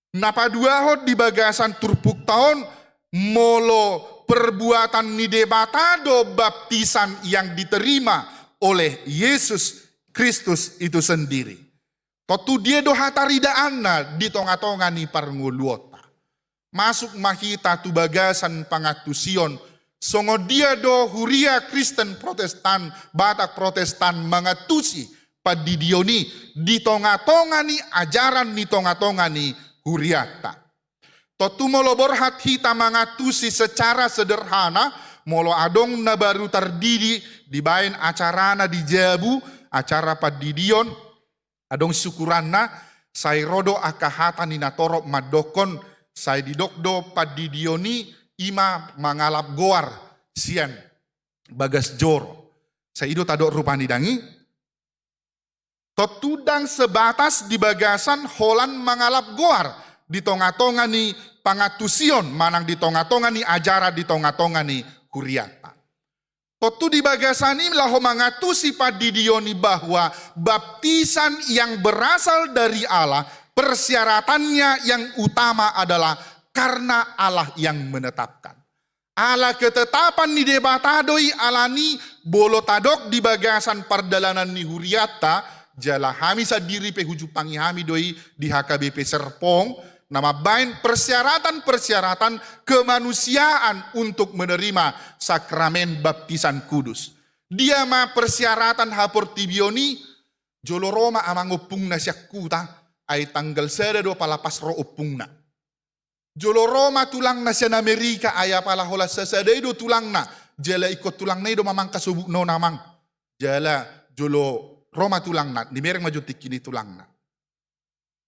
Na paduahon di bagasan turpukta on, molo perbuatan ni Debata do baptisan yang diterima oleh Yesus Kristus itu sendiri. Tontu dia do hataridaanna di tonga-tonga ni parngoluonta. Masuk ma hita tu bagasan pangantusion, songon dia do huria Kristen Protestan, Batak Protestan mangantusi pandidion i di tonga-tonga ni ajaran, di tonga-tonga ni hurianta. Tontu molo borhat hita mangantusi secara sederhana, molo adong na baru tardidi dibaen acarana di jabu, acara pandidion, adong syukuranna, sai ro do angka hata ni natorop mandokkon, sai didok do pandidion i ima mangalap goar sian bagas joro. Sai i do tadok rupani dang i. Tontu ndang sebatas di bagasan holan mangalap goar di tonga-tonga ni pangantusion, manang di tonga-tonga ni ajaran, di tonga-tonga ni hurianta. Tontu di bagasan i laho mangantusi pandidion i bahwa baptisan yang berasal dari Allah, persyaratannya yang utama adalah karena Allah yang menetapkan. Ala ketetapan ni Debata do i, alani molo tadok di bagasan pardalanan ni hurianta, jala hami sandiri pe hujumpangi hami do i di H K B P Serpong, na mambaen persyaratan-persyaratan kemanusiaan untuk menerima sakramen baptisan kudus. Dia ma persyaratan haportibion i? Jolo ro ma amang ompungna sian huta, ai tanggal sada do pala pas ro ompungna. Jolo ro ma tulangna sian Amerika, ai apala holan sasada i do tulangna, jala ingkon tulangna i do mamangka sobukna on amang. Jala jolo ro ma tulangna, dimereng ma jo tingki ni tulangna.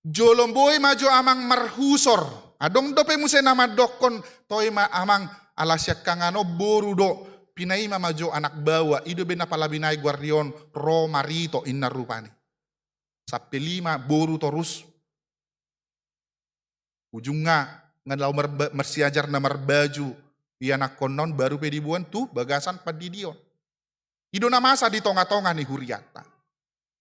Jolo boi ma jo amang marhusor. Adong dope muse na mandokkon, toe ma amang, ala siangkangan on boru do, pinaima ma jo anak baoa, i do be na pala binaen goarna on, ro marito, inna rupani. Sampe lima boru torus. Ujungna, nga laho marba-, marsiajar na marbaju ianakkonna on, baru pe diboan tu bagasan pandidion. I do na masa di tonga-tonga ni hurianta.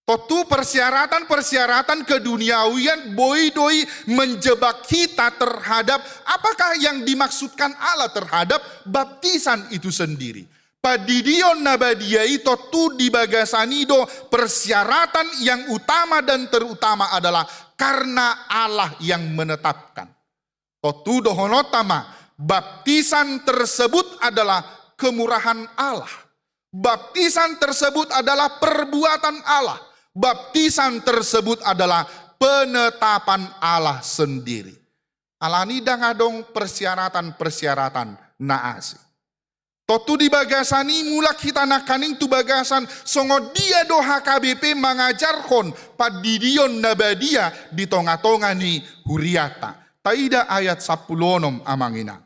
Tontu persyaratan-persyaratan keduniawian boi do i menjebak kita terhadap apakah yang dimaksudkan Allah terhadap baptisan itu sendiri. Pandidion na badia i tontu di bagasan i do persyaratan yang utama dan terutama adalah karena Allah yang menetapkan. Tontu dohononta ma, baptisan tersebut adalah kemurahan Allah. Baptisan tersebut adalah perbuatan Allah. Baptisan tersebut adalah penetapan Allah sendiri. Alani ndang adong persyaratan-persyaratan na asing. Tontu di bagasan i mulak hita nangkaning tu bagasan songon dia do H K B P mangajarhon pandidion na badia di tonga-tonga ni hurianta. Taida ayat sampulu onom amang inang.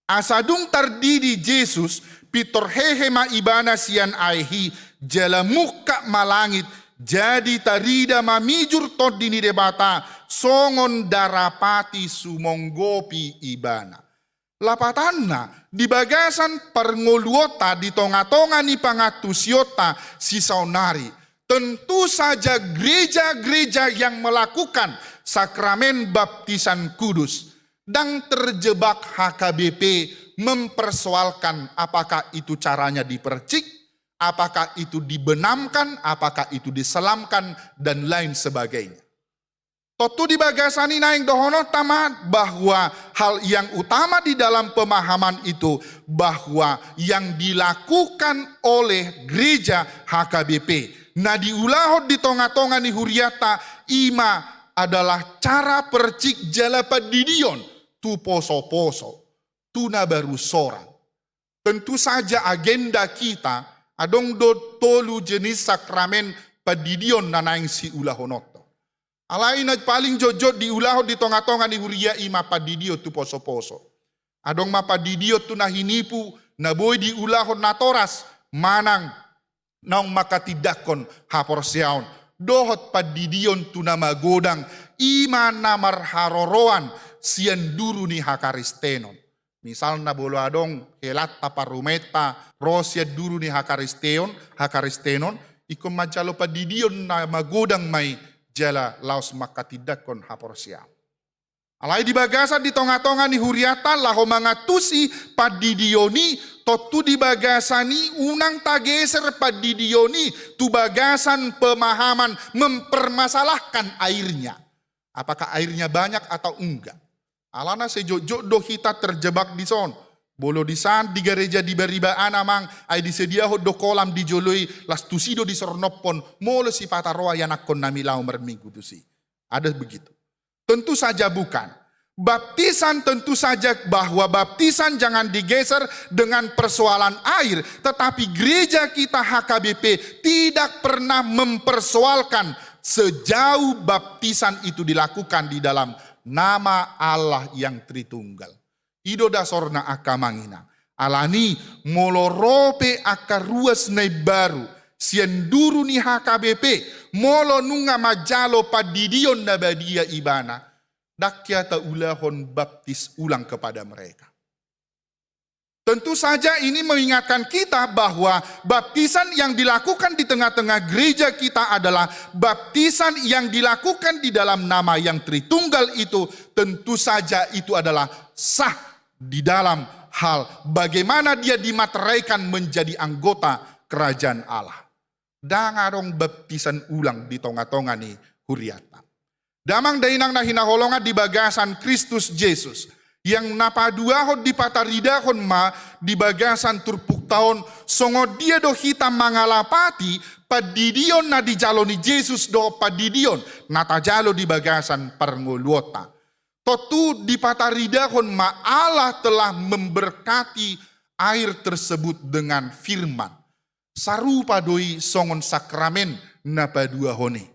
Asa dung tardidi Jesus, pintor hehe ma ibana sian aek i, jala mungkap ma langit, jadi tarida ma mijur Tondi ni Debata songon darapati sumonggopi ibana. Lapatanna, di bagasan parngoluonta di tonga-tonga ni pangantusionta sisaonnari, tentu saja gereja-gereja yang melakukan sakramen baptisan kudus ndang terjebak H K B P mempersoalkan apakah itu caranya dipercik, apakah itu dibenamkan, apakah itu diselamkan, dan lain sebagainya. Tontu di bagasan i naeng dohononta ma bahwa hal yang utama di dalam pemahaman itu bahwa yang dilakukan oleh gereja H K B P na diulahon di tonga-tonga ni huriata i ma adalah cara percik jala pandidion tu poso-poso, tu na baru sorang. Tentu saja agenda kita, adong do tolu jenis sakramen pandidion na naeng siulahononta. Alai na paling jotjot diulahon di tonga-tonga ni huria i ma pandidion tu poso-poso. Adong ma pandidion tu na hinipu, na boi diulahon natoras, manang naung mangkatindangkon haporseaon, dohot pandidion tu na magodang, i ma na marharoroan sian duru ni hakaristenon. Misalna molo adong helanta parumaenta ro sian duru ni hakaristeon, hakaristenon, ingkon manjalo pandidion na magodang ma i jala laos mangkatindangkon haporseaon. Alai di bagasan di tonga-tonga ni huriata laho mangantusi pandidion i, tontu di bagasan i unang tageser pandidion i tu bagasan pemahaman mempermasalahkan airnya. Apakah airnya banyak atau enggak? Alana sejotjot do hita terjebak dison. Molo disan di gareja di bariba an amang, ai disediahon do kolam di jolo i, laos tusi do disornophon, molo sipata ro ianakhon nami laho marminggu tusi. Ada begitu? Tentu saja bukan. Baptisan, tentu saja bahwa baptisan jangan digeser dengan persoalan air, tetapi gereja kita H K B P tidak pernah mempersoalkan sejauh baptisan itu dilakukan di dalam nama Allah yang Tritunggal. I do dasorna angka amang inang. Alani, molo ro pe angka ruas na imbaru sian duru ni H K B P, molo nunga manjalo pandidion na badia ibana, ndang hea taulahon baptis ulang kepada mereka. Tentu saja ini mengingatkan kita bahwa baptisan yang dilakukan di tengah-tengah gereja kita adalah baptisan yang dilakukan di dalam nama yang Tritunggal itu, tentu saja itu adalah sah di dalam hal bagaimana dia dimateraikan menjadi anggota kerajaan Allah. Ndang adong baptisan ulang di tonga-tonga ni huriata. Damang dainang na hinaholongan di bagasan Kristus Jesus, yang na paduahon dipataridahon ma di bagasan turpukta on, songon dia do hita mangalapati pandidion na dijalo ni Jesus dohot pandidion na tajalo di bagasan parngoluonta. Tontu dipataridahon ma Allah telah memberkati air tersebut dengan firman. Sarupa do i songon sakramen na paduahon i.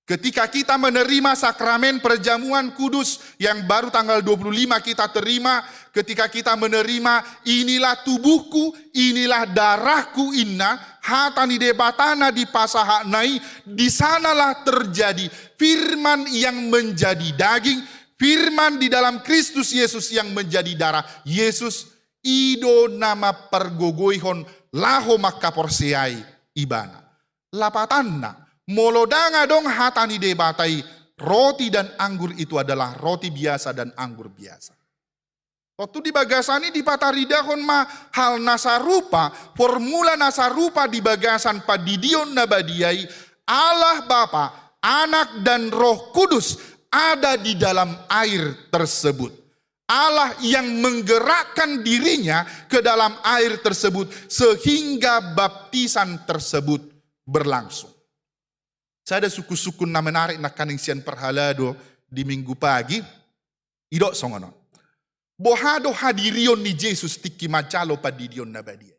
Ketika kita menerima sakramen perjamuan kudus yang baru tanggal dua puluh lima kita terima, ketika kita menerima, "Inilah tubuhku, inilah darahku," inna, hata ni Debata na dipasahatna i, di sanalah terjadi firman yang menjadi daging, firman di dalam Kristus Yesus yang menjadi darah Yesus, i do na mampargogoihon laho mangkaporseai ibana. Lapatanna, molo ndang adong hata ni Debata i, roti dan anggur itu adalah roti biasa dan anggur biasa. Tontu di bagasan i dipataridahon ma hal na sarupa, formula na sarupa di bagasan pandidion na badia i, Allah Bapa, Anak, dan Roh Kudus ada di dalam air tersebut. Allah yang menggerakkan dirinya ke dalam air tersebut sehingga baptisan tersebut berlangsung. Sada sungkun-sungkun na menarik nangkaning sian parhalado di Minggu pagi, didok songon on. Boha do hadirion ni Jesus tingki manjalo pandidion na badia?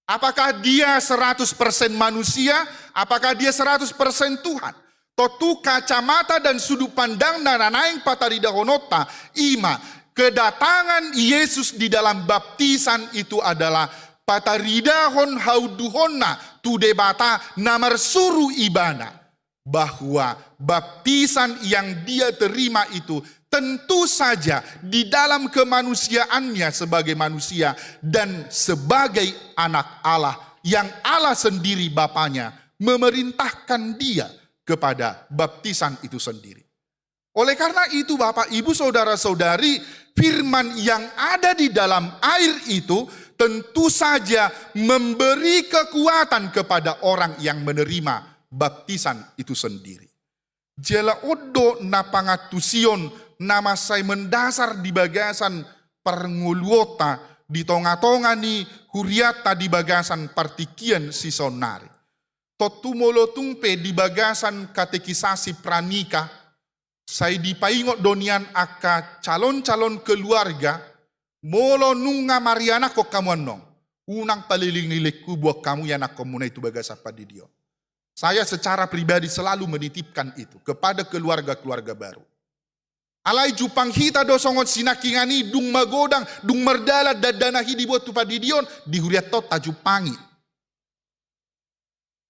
Apakah dia seratus persen manusia? Apakah dia seratus persen Tuhan? Tontu kacamata dan sudut pandang na naeng pataridahononta i ma, kedatangan Yesus di dalam baptisan itu adalah pataridahon haunduhonna tu Debata na marsuru ibana, bahwa baptisan yang dia terima itu tentu saja di dalam kemanusiaannya sebagai manusia dan sebagai anak Allah, yang Allah sendiri Bapanya memerintahkan dia kepada baptisan itu sendiri. Oleh karena itu, Bapak, Ibu, Saudara-saudari, firman yang ada di dalam air itu tentu saja memberi kekuatan kepada orang yang menerima baptisan itu sendiri. Jala on do na pangantusion na mansai mendasar di bagasan parngoluonta di tonga-tonga ni hurianta di bagasan partingkian sisaonnari. Tontu molo tung pe di bagasan katekisasi pranikah, sai dipaingot do nian angka calon-calon keluarga, molo nunga marianakhon hamu annon, unang paleleng-leleng hubuat hamu ianakkonmuna i tu bagasan pandidion. Saya secara pribadi selalu menitipkan itu kepada keluarga-keluarga baru. Alai jumpang hita do songon sinangkingan i dung magodang, dung mardalan dakdanak i dibuat tu pandidion, di hurianta on tajumpangi.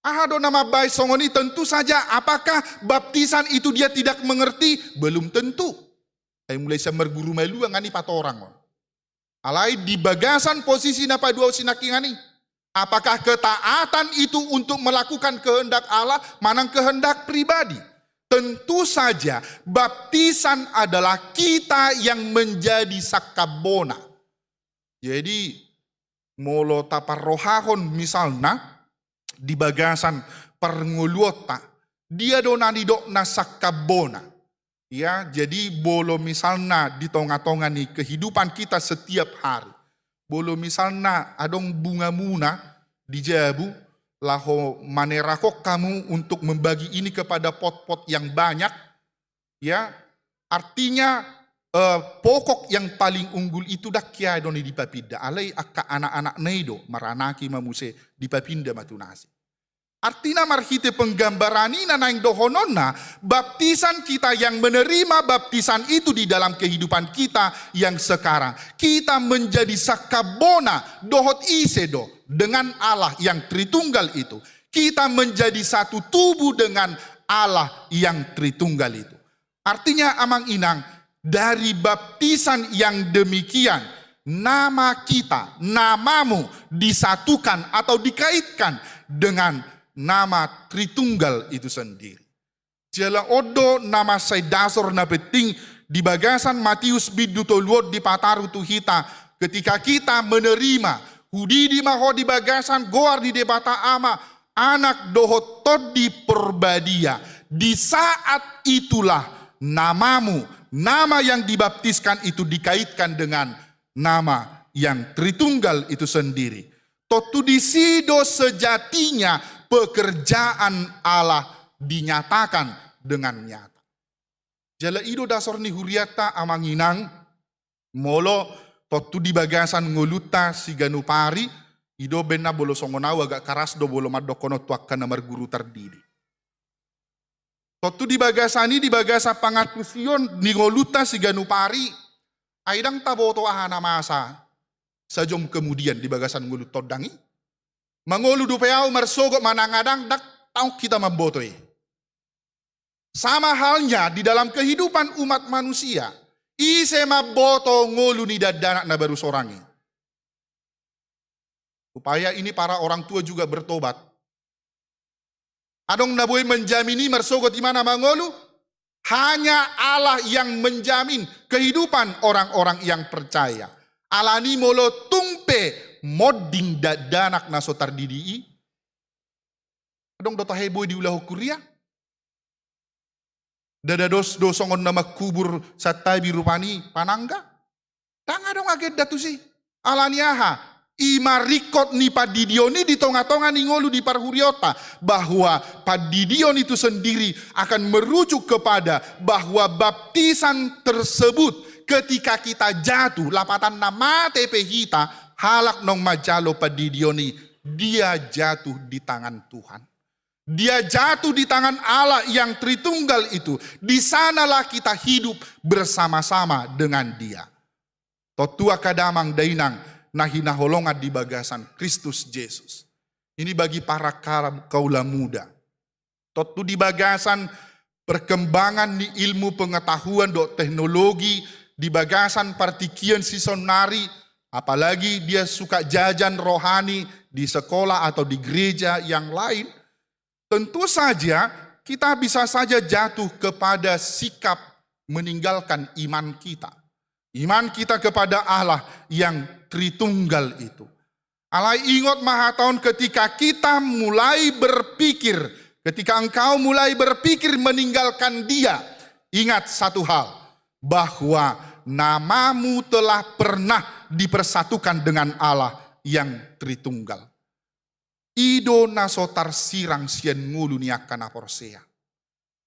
Aha do na mambahen songon i? Tentu saja, apakah baptisan itu dia tidak mengerti? Belum tentu. Ai mulai sian marguru malua nga i patorang on. Alai di bagasan posisi na paduahon sinangkingan i, apakah ketaatan itu untuk melakukan kehendak Allah manang kehendak pribadi? Tentu saja, baptisan adalah kita yang menjadi sangkambona. Jadi, molo taparrohahon misalna di bagasan parngoluonta, dia do na nidokna sangkambona. Ya, jadi molo misalna di tonga-tonga ni kehidupan kita setiap hari, molo misalna adong bungamuna di jabu, laho manerahon hamu untuk membagi ini kepada pot-pot yang banyak, ya, artinya, eh, pokok yang paling unggul itu ndang hea do na dipapinda, alai angka anak-anakna i do, maranaki ma muse, dipapinda ma tu na asing. Artina marhite penggambaran i na naeng dohononna, baptisan kita yang menerima baptisan itu di dalam kehidupan kita yang sekarang. Kita menjadi sangkambona dohot ise do, dengan Allah yang Tritunggal itu. Kita menjadi satu tubuh dengan Allah yang Tritunggal itu. Artinya, Amang Inang, dari baptisan yang demikian, nama kita, namamu disatukan atau dikaitkan dengan nama Tritunggal itu sendiri. Jala on do na mansai dasor na penting di bagasan Matius bindu tolu on dipataru tu hita, ketika kita menerima, hudidi ma ho di bagasan goar ni Debata Ama, Anak dohot Tondi Porbadia, di saat itulah namamu, nama yang dibaptiskan itu dikaitkan dengan nama yang Tritunggal itu sendiri. Tontu disi do sejatinya pekerjaan Allah dinyatakan dengan nyata. Jala i do dasor ni hurianta, Amang Inang, molo tontu di bagasan ngolunta siganup ari, i do umbahen na molo songon au agak karas do molo mandokhon on tu angka na marguru tardidi. Tontu di bagasan i, di bagasan pangantusion ni ngolunta siganup ari, ai ndang taboto aha na masa sajom kemudian di bagasan ngolunta on, ndang i. Mangolu dope au marsogot manang ndang, ndang taon hita mamboto i. Sama halnya di dalam kehidupan umat manusia, ise mamboto ngolu ni dakdanak na baru sorang i? Supaya ini para orang tua juga bertobat. Adong na boi menjamin i marsogot imana mangolu? Hanya Allah yang menjamin kehidupan orang-orang yang percaya. Alani molo tung pe monding dakdanak na so tardidi i, adong do tahe boi diulahon huria? Ndada dos do songon na mangkubur santabi rupani panangga? Ndang adong agenda tusi. Alani aha? I ma ringkot ni pandidion i di tonga-tonga ni ngolu di parhuriaonta, bahwa pandidion itu sendiri akan merujuk kepada bahwa baptisan tersebut, ketika kita jatuh, lapatanna mate pe hita, halak naung manjalo pandidion i, dia jatuh di tangan Tuhan. Dia jatuh di tangan Allah yang Tritunggal itu. Di sanalah kita hidup bersama-sama dengan Dia. Tontu angka damang dainang na hinaholongan di bagasan Kristus Jesus. Ini bagi para kaula muda. Tontu di bagasan perkembangan ni ilmu pengetahuan dohot teknologi di bagasan partingkian sisaonnari, apalagi dia suka jajan rohani di sekolah atau di gereja yang lain, tentu saja kita bisa saja jatuh kepada sikap meninggalkan iman kita. Iman kita kepada Allah yang Tritunggal itu. Alai ingot ma hata on, ketika kita mulai berpikir Ketika engkau mulai berpikir meninggalkan Dia, ingat satu hal, bahwa namamu telah pernah dipersatukan dengan Allah yang Tritunggal. I do na so tarsirang sian ngolu ni angka na porsea.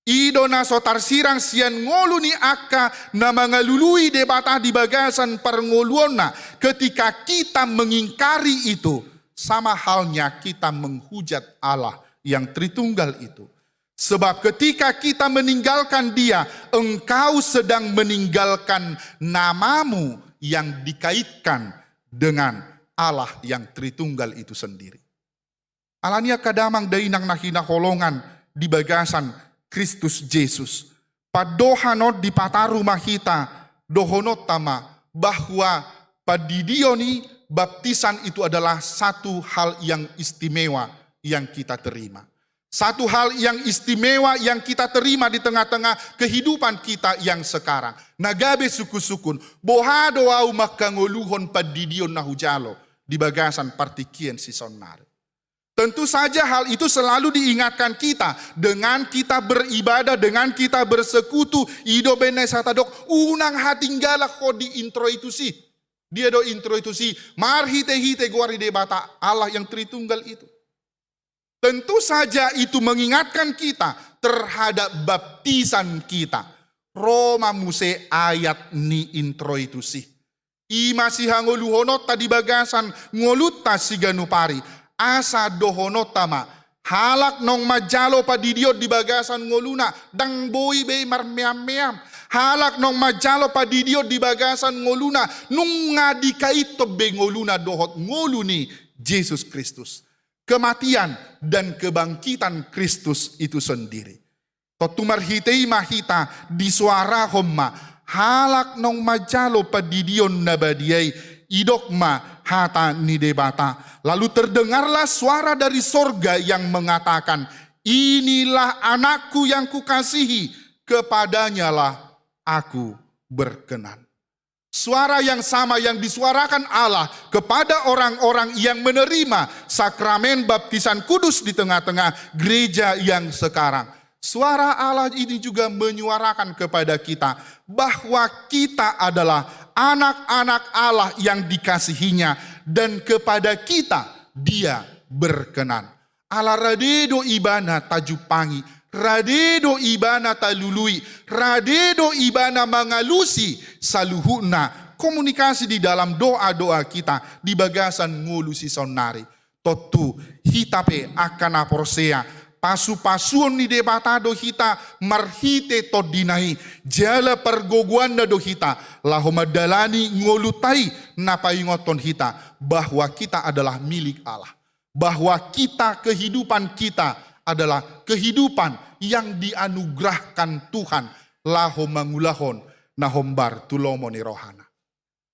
I do na so tarsirang sian ngolu ni angka na mangalului Debata di bagasan parngoluonna. Ketika kita mengingkari itu, sama halnya kita menghujat Allah yang Tritunggal itu. Sebab ketika kita meninggalkan Dia, engkau sedang meninggalkan namamu yang dikaitkan dengan Allah yang Tritunggal itu sendiri. Alani i angka damang dainang na hinaholongan di bagasan Kristus Jesus, pandohan on dipataru ma hita, dohononta ma bahwa pandidion i, baptisan itu adalah satu hal yang istimewa yang kita terima. Satu hal yang istimewa yang kita terima di tengah-tengah kehidupan kita yang sekarang. Na gabe sungkun-sungkun, boha do ahu mangkangoluhon pandidion na hujalo di bagasan partingkian sisonari. Tentu saja hal itu selalu diingatkan kita dengan kita beribadah, dengan kita bersekutu. I do umbahen na satadok, unang hatinggalan ho di introitus i. Dia do introitus i, marhite-hite goar ni Debata, Allah yang Tritunggal itu. Tentu saja itu mengingatkan kita terhadap baptisan kita. Ro ma muse ayat ni introitus i. I ma sihangoluhononta di bagasan ngolunta siganup ari. Asa dohononta ma, halak naung manjalo pandidion di bagasan ngoluna, ndang boi be marmeam-meam. Halak naung manjalo pandidion di bagasan ngoluna, nunga dikaithon be ngoluna dohot ngolu ni Jesus Kristus. Kematian dan kebangkitan Kristus itu sendiri. Tontu marhite i ma hita disoarahon ma, halak naung manjalo pandidion na badia i, didok ma hata ni Debata. Lalu terdengarlah suara dari sorga yang mengatakan, "Inilah anakku yang kukasihi, kepadanyalah aku berkenan." Suara yang sama yang disuarakan Allah kepada orang-orang yang menerima sakramen baptisan kudus di tengah-tengah gereja yang sekarang. Suara Allah ini juga menyuarakan kepada kita bahwa kita adalah anak-anak Allah yang dikasihinya, dan kepada kita Dia berkenan. Ala rade do Ibana tajumpangi, rade do Ibana talului, rade do Ibana mangalusi saluhutna komunikasi di dalam doa-doa kita di bagasan ngolu sisonari. Tontu hita pe angka na porsea, pasu-pasuon ni Debata do hita marhite tondina i, jala pargogoanna do hita laho mandalani ngolunta i, na paingothon hita bahwa kita adalah milik Allah. Bahwa kita, kehidupan kita adalah kehidupan yang dianugerahkan Tuhan laho mangulahon na hombar tu lomo ni rohana.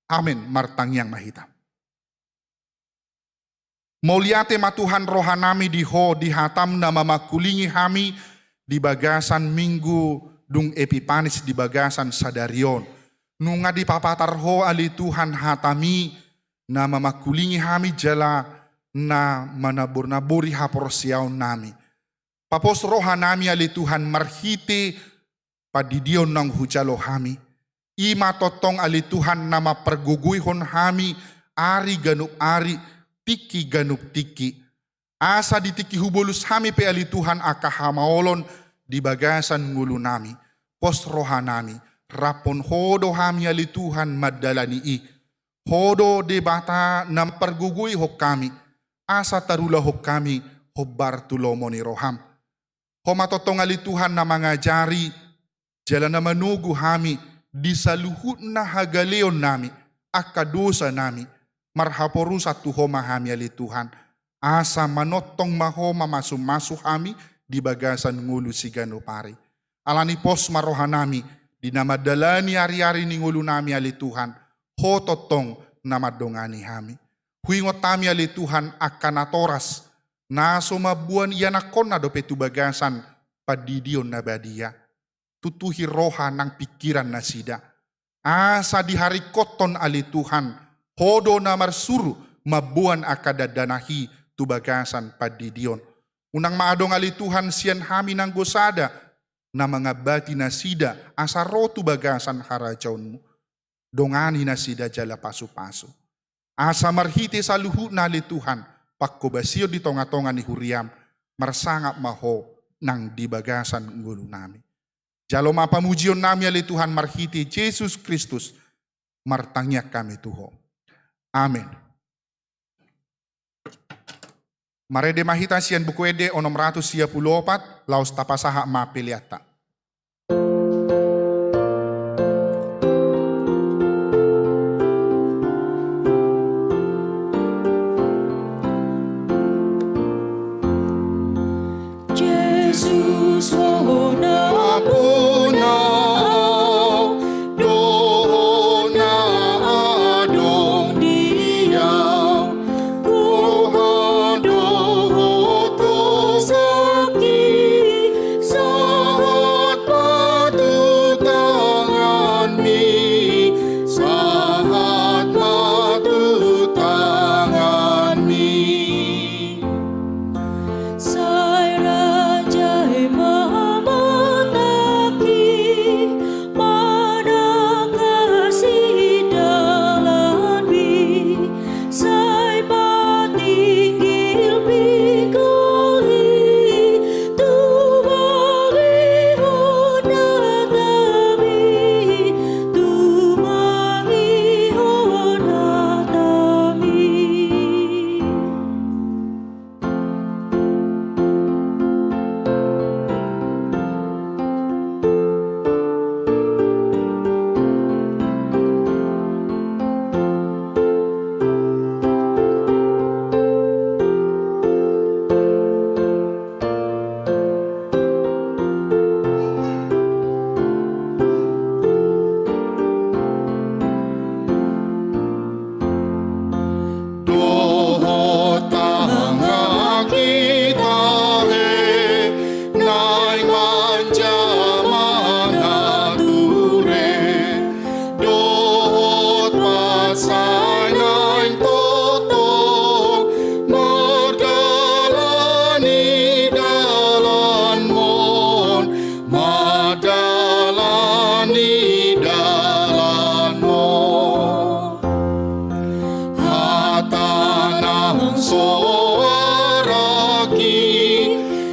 Amen. Martangiang ma hita. Mauliate ma Tuhan rohanami di Ho, di hataM na mamangkulingi hami di bagasan Minggu dung Epipanis di bagasan sadari on. Nunga dipapatar Ho ale Tuhan hataMi, na mamangkulingi hami jala na manabor-nabori haporseaonnami. Papos rohanami ale Tuhan marhite pandidion naung hujalo hami. I ma tongtong ale Tuhan na mampargogoihon hami ari ganup ari, tingki ganup tingki. Asa di tingki hubolus hami pe ale Tuhan angka hamaolon di bagasan ngolunami. Pos rohanami, raphon Ho do hami ale Tuhan mandalani i. Ho do Debata na mampargogoihon hami, asa tarulahon hami hombar tu lomo ni rohaM. Ho ma tongtong ale Tuhan na mangajari, jala na manogu hami di saluhutna hagaleonnami, angka dosanami, marhaporusan tu Ho ma hami ale Tuhan, asa manongtong ma Ho mamasu-masu hami di bagasan ngolu siganup ari. Alani pos ma rohanami di na mandalani ari-ari ni ngolunami ale Tuhan, Ho tongtong na mandongani hami. Huingot hami ale Tuhan angka natoras, na so mamboan ianakhonna dope tu bagasan pandidion na badia. Tutuhi roha nang pingkiran nasida. Asa diharingkothon ale Tuhan, Ho do na marsuru mamboan angka dakdanak i tu bagasan pandidion. Unang ma adong ale Tuhan sian hami nanggo sada na mangambati nasida asa ro tu bagasan harajaonmu. Dongani nasida jala pasupasu. Asa marhite saluhutna ale Tuhan, panghobasion di tongatonga ni huriam, marsangap ma ho nang di bagasan ngolunami. Jalo ma pamujionnami ale Tuhan marhite Jesus Kristus, martangiang hami tu ho. Amen. Marende ma hita sian Buku Ende onom ratus sia pulu opat, laos tapasahat ma peleanta. Jesus, hona bona, dohot na adong di au, roha dohot hosangki, sahat ma tu tanganmi, sahat ma tu tanganmi. Sai rajai ma matangki, manangkasi dalanmi, sai patinggil pikoli, tumangihon hatami, tumangihon hatami. Dohot tangan hita he, naeng manjama nature, dohot pansai naeng tongtong, mardalani dalanmon, mardalani dalanmon. Hata nang soarangki,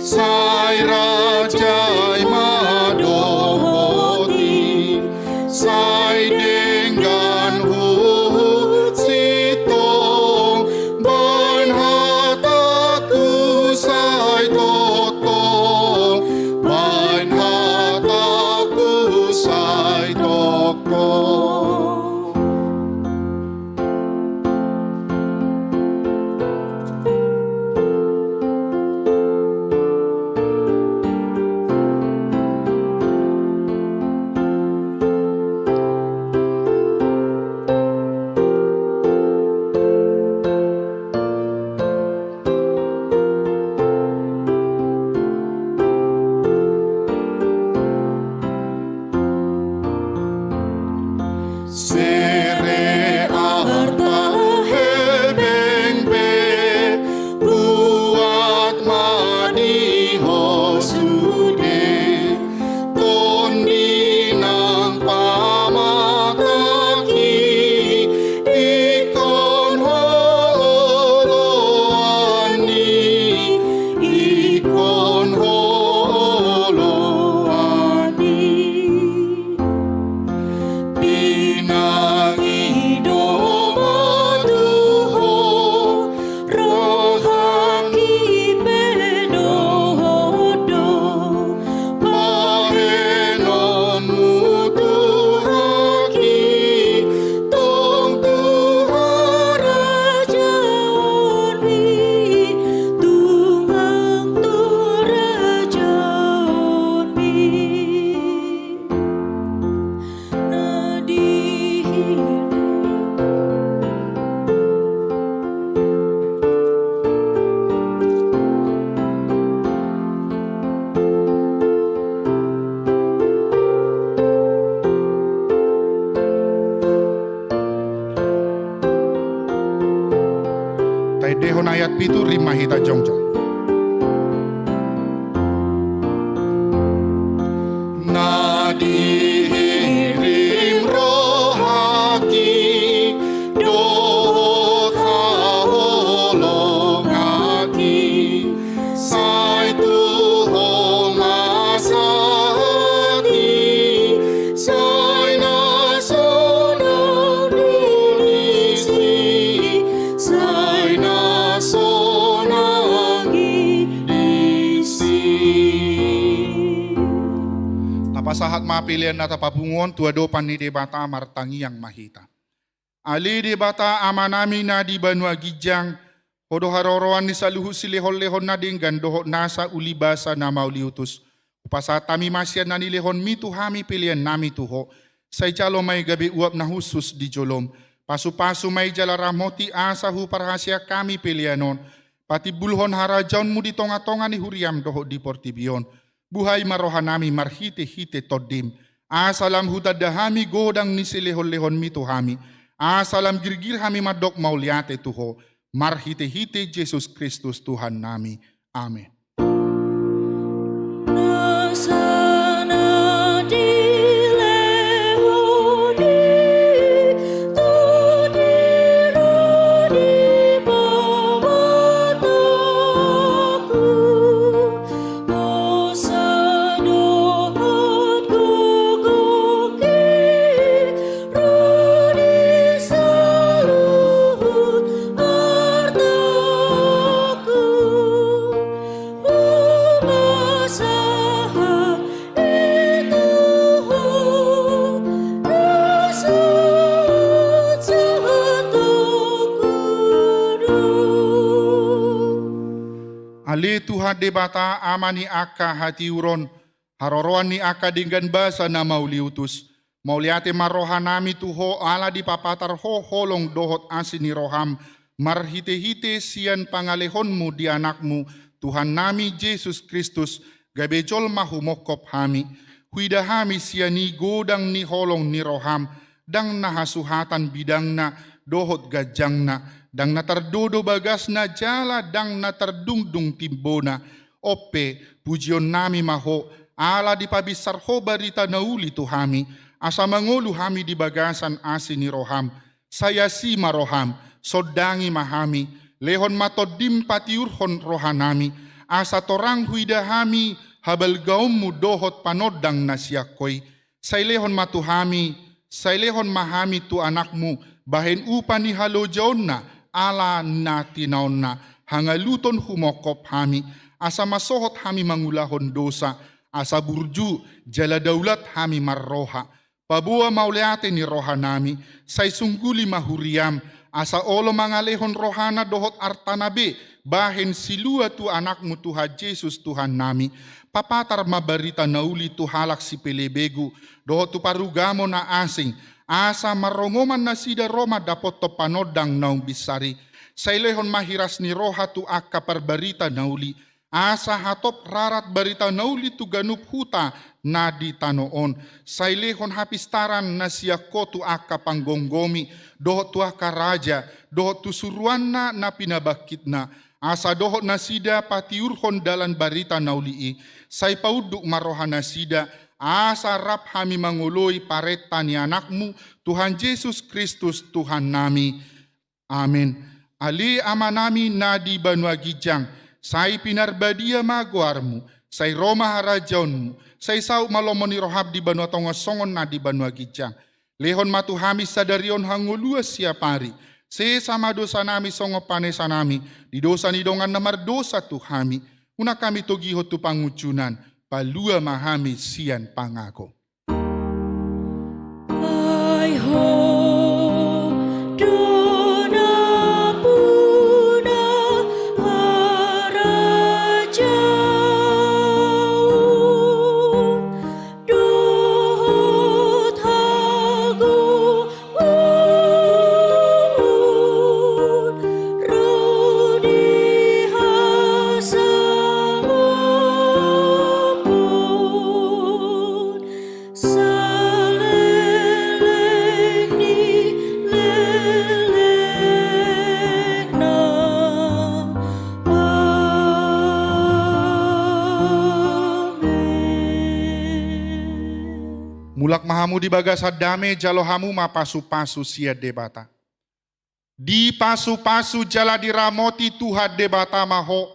sai rajai ma dohot i, sai denggan huhut sintong, baen hatangku sai tongtong, baen hatangku sai tongtong. Sere arta hepeng pe, buat ma di ho sude. Tondi nang pamatangki, ingkon ho oloan i, ingkon ho oloan i. Pinangido ma tu ho, rohangki pe dohot do, bahenonmu tu rohangki, tong tu harajaonmi, tung nang tu rajaonmi. Na di hita. Taendehon ayat pitu, rap ma hita jongjong. Dihirim rohangki dohot haholonganki, sai tu Ho ma sahat i, sai na sonang do disi, sai na sonang i disi. Tapasahat ma pelean na tapapungu on tu adopan ni Debata. Martangiang ma hita. Ale Debata Amanami na di banua ginjang, Ho do haroroan ni saluhut silehonlehon na denggan dohot nasa ulibasa na mauliutus. Hupasahat hami ma sian na nilehonmi tu hami peleannami tu Ho. Sai jalo ma i gabe uap na hushus di jolom. Pasupasu ma i jala ramoti asa huparhaseang hami pelean on patimbulhon harajaonmu di tongatonga ni huriam dohot di portibi on. Buhai ma rohanami marhitehite Tondim, asa lam hutanda hami godang ni silehonlehonmi tu hami, asa lam girgir hami mandok mauliate tu Ho, marhitehite Jesus Kristus Tuhannami. Amen. Nasa na dilehon i, Tondim, ro di pamatangku, nasa dohot gogongki, ro di saluhut artangku, hupasahat i tu Ho, na sahatsahat tongtong do. Ale Tuhan Debata, Ama ni angka hatiuron, haroroan ni angka denggan basa na mauliutus, mauliate ma rohanami tu Ho ala dipapatar Ho holong dohot asi ni roham, marhitehite sian pangalehonmu di Anakmu, Tuhannami Jesus Kristus, gabe jolma humongkop hami. Huida hami sian i godang ni holong ni roham, ndang na hasuhatan bidangna dohot ganjangna, ndang na tardodo bagasna jala ndang na tardungdung timbona. On pe, pujionnami ma Ho, ala dipabinsar Ho barita na uli tu hami, asa mangolu hami di bagasan asi ni roham. Sai asi ma roham, sondangi ma hami, lehon ma Tondim patiurhon rohanami, asa torang huida hami habalgaonmu dohot panondang na sian Ho i. Sai lehon ma tu hami, sai lehon ma hami tu Anakmu, bahen upa ni halojaonna, ala na tinaonna, hangaluton humongkop hami, asa masohot hami mangulahon dosa, asa burju jala daulat hami marroha. Paboa mauliate ni rohanami, sai sungguli ma huriam, asa olo mangalehon rohana dohot artana be, bahen silua tu Anakmu Tuhan Jesus Tuhannami. Papatar ma barita na uli tu halak sipelebegu, dohot tu parugamo na asing, asa marrongoman nasida ro mandapothon panondang na umbinsar i. Sai lehon ma hiras ni roha tu angka parbarita na uli, asa hatop rarat barita na uli tu ganup huta na di tano on. Sai lehon hapistaran na sian Ho tu angka panggomgomi, dohot tu angka raja, dohot tu suruanna na pinabangkitna, asa dohot nasida patiurhon dalan barita na uli i. Sai paunduk ma rohanasida, asa rap hami mangoloi parenta ni Anakmu, Tuhan Jesus Kristus Tuhannami. Amen. Ale Amanami na di banua ginjang, sai pinarbadia ma goarmu, sai ro ma harajaonmu, sai saut ma lomo ni roham di banua tonga on songon na di banua ginjang. Lehon ma tu hami sadari on hangoluan siapari. Sesa ma dosanami songon panesanami di dosa ni dongan na mardosa tu hami. Unang hami togihon tu pangunjunan, palua ma hami sian pangago. Ai Ho do nampuna harajaon dohot hagogoon ro di hasangapon. Mulak ma hamu di bagasan dame, jalo hamu ma pasupasu sian Debata. Dipasupasu jala diramoti Tuhan Debata ma ho.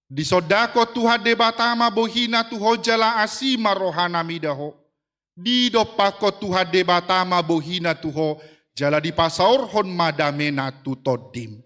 Disondangkon Tuhan Debata ma bohina tu ho jala asi ma rohana mida ho. Didompakkon Tuhan Debata ma bohina tu ho jala dipasaorhon ma damena tu tondim.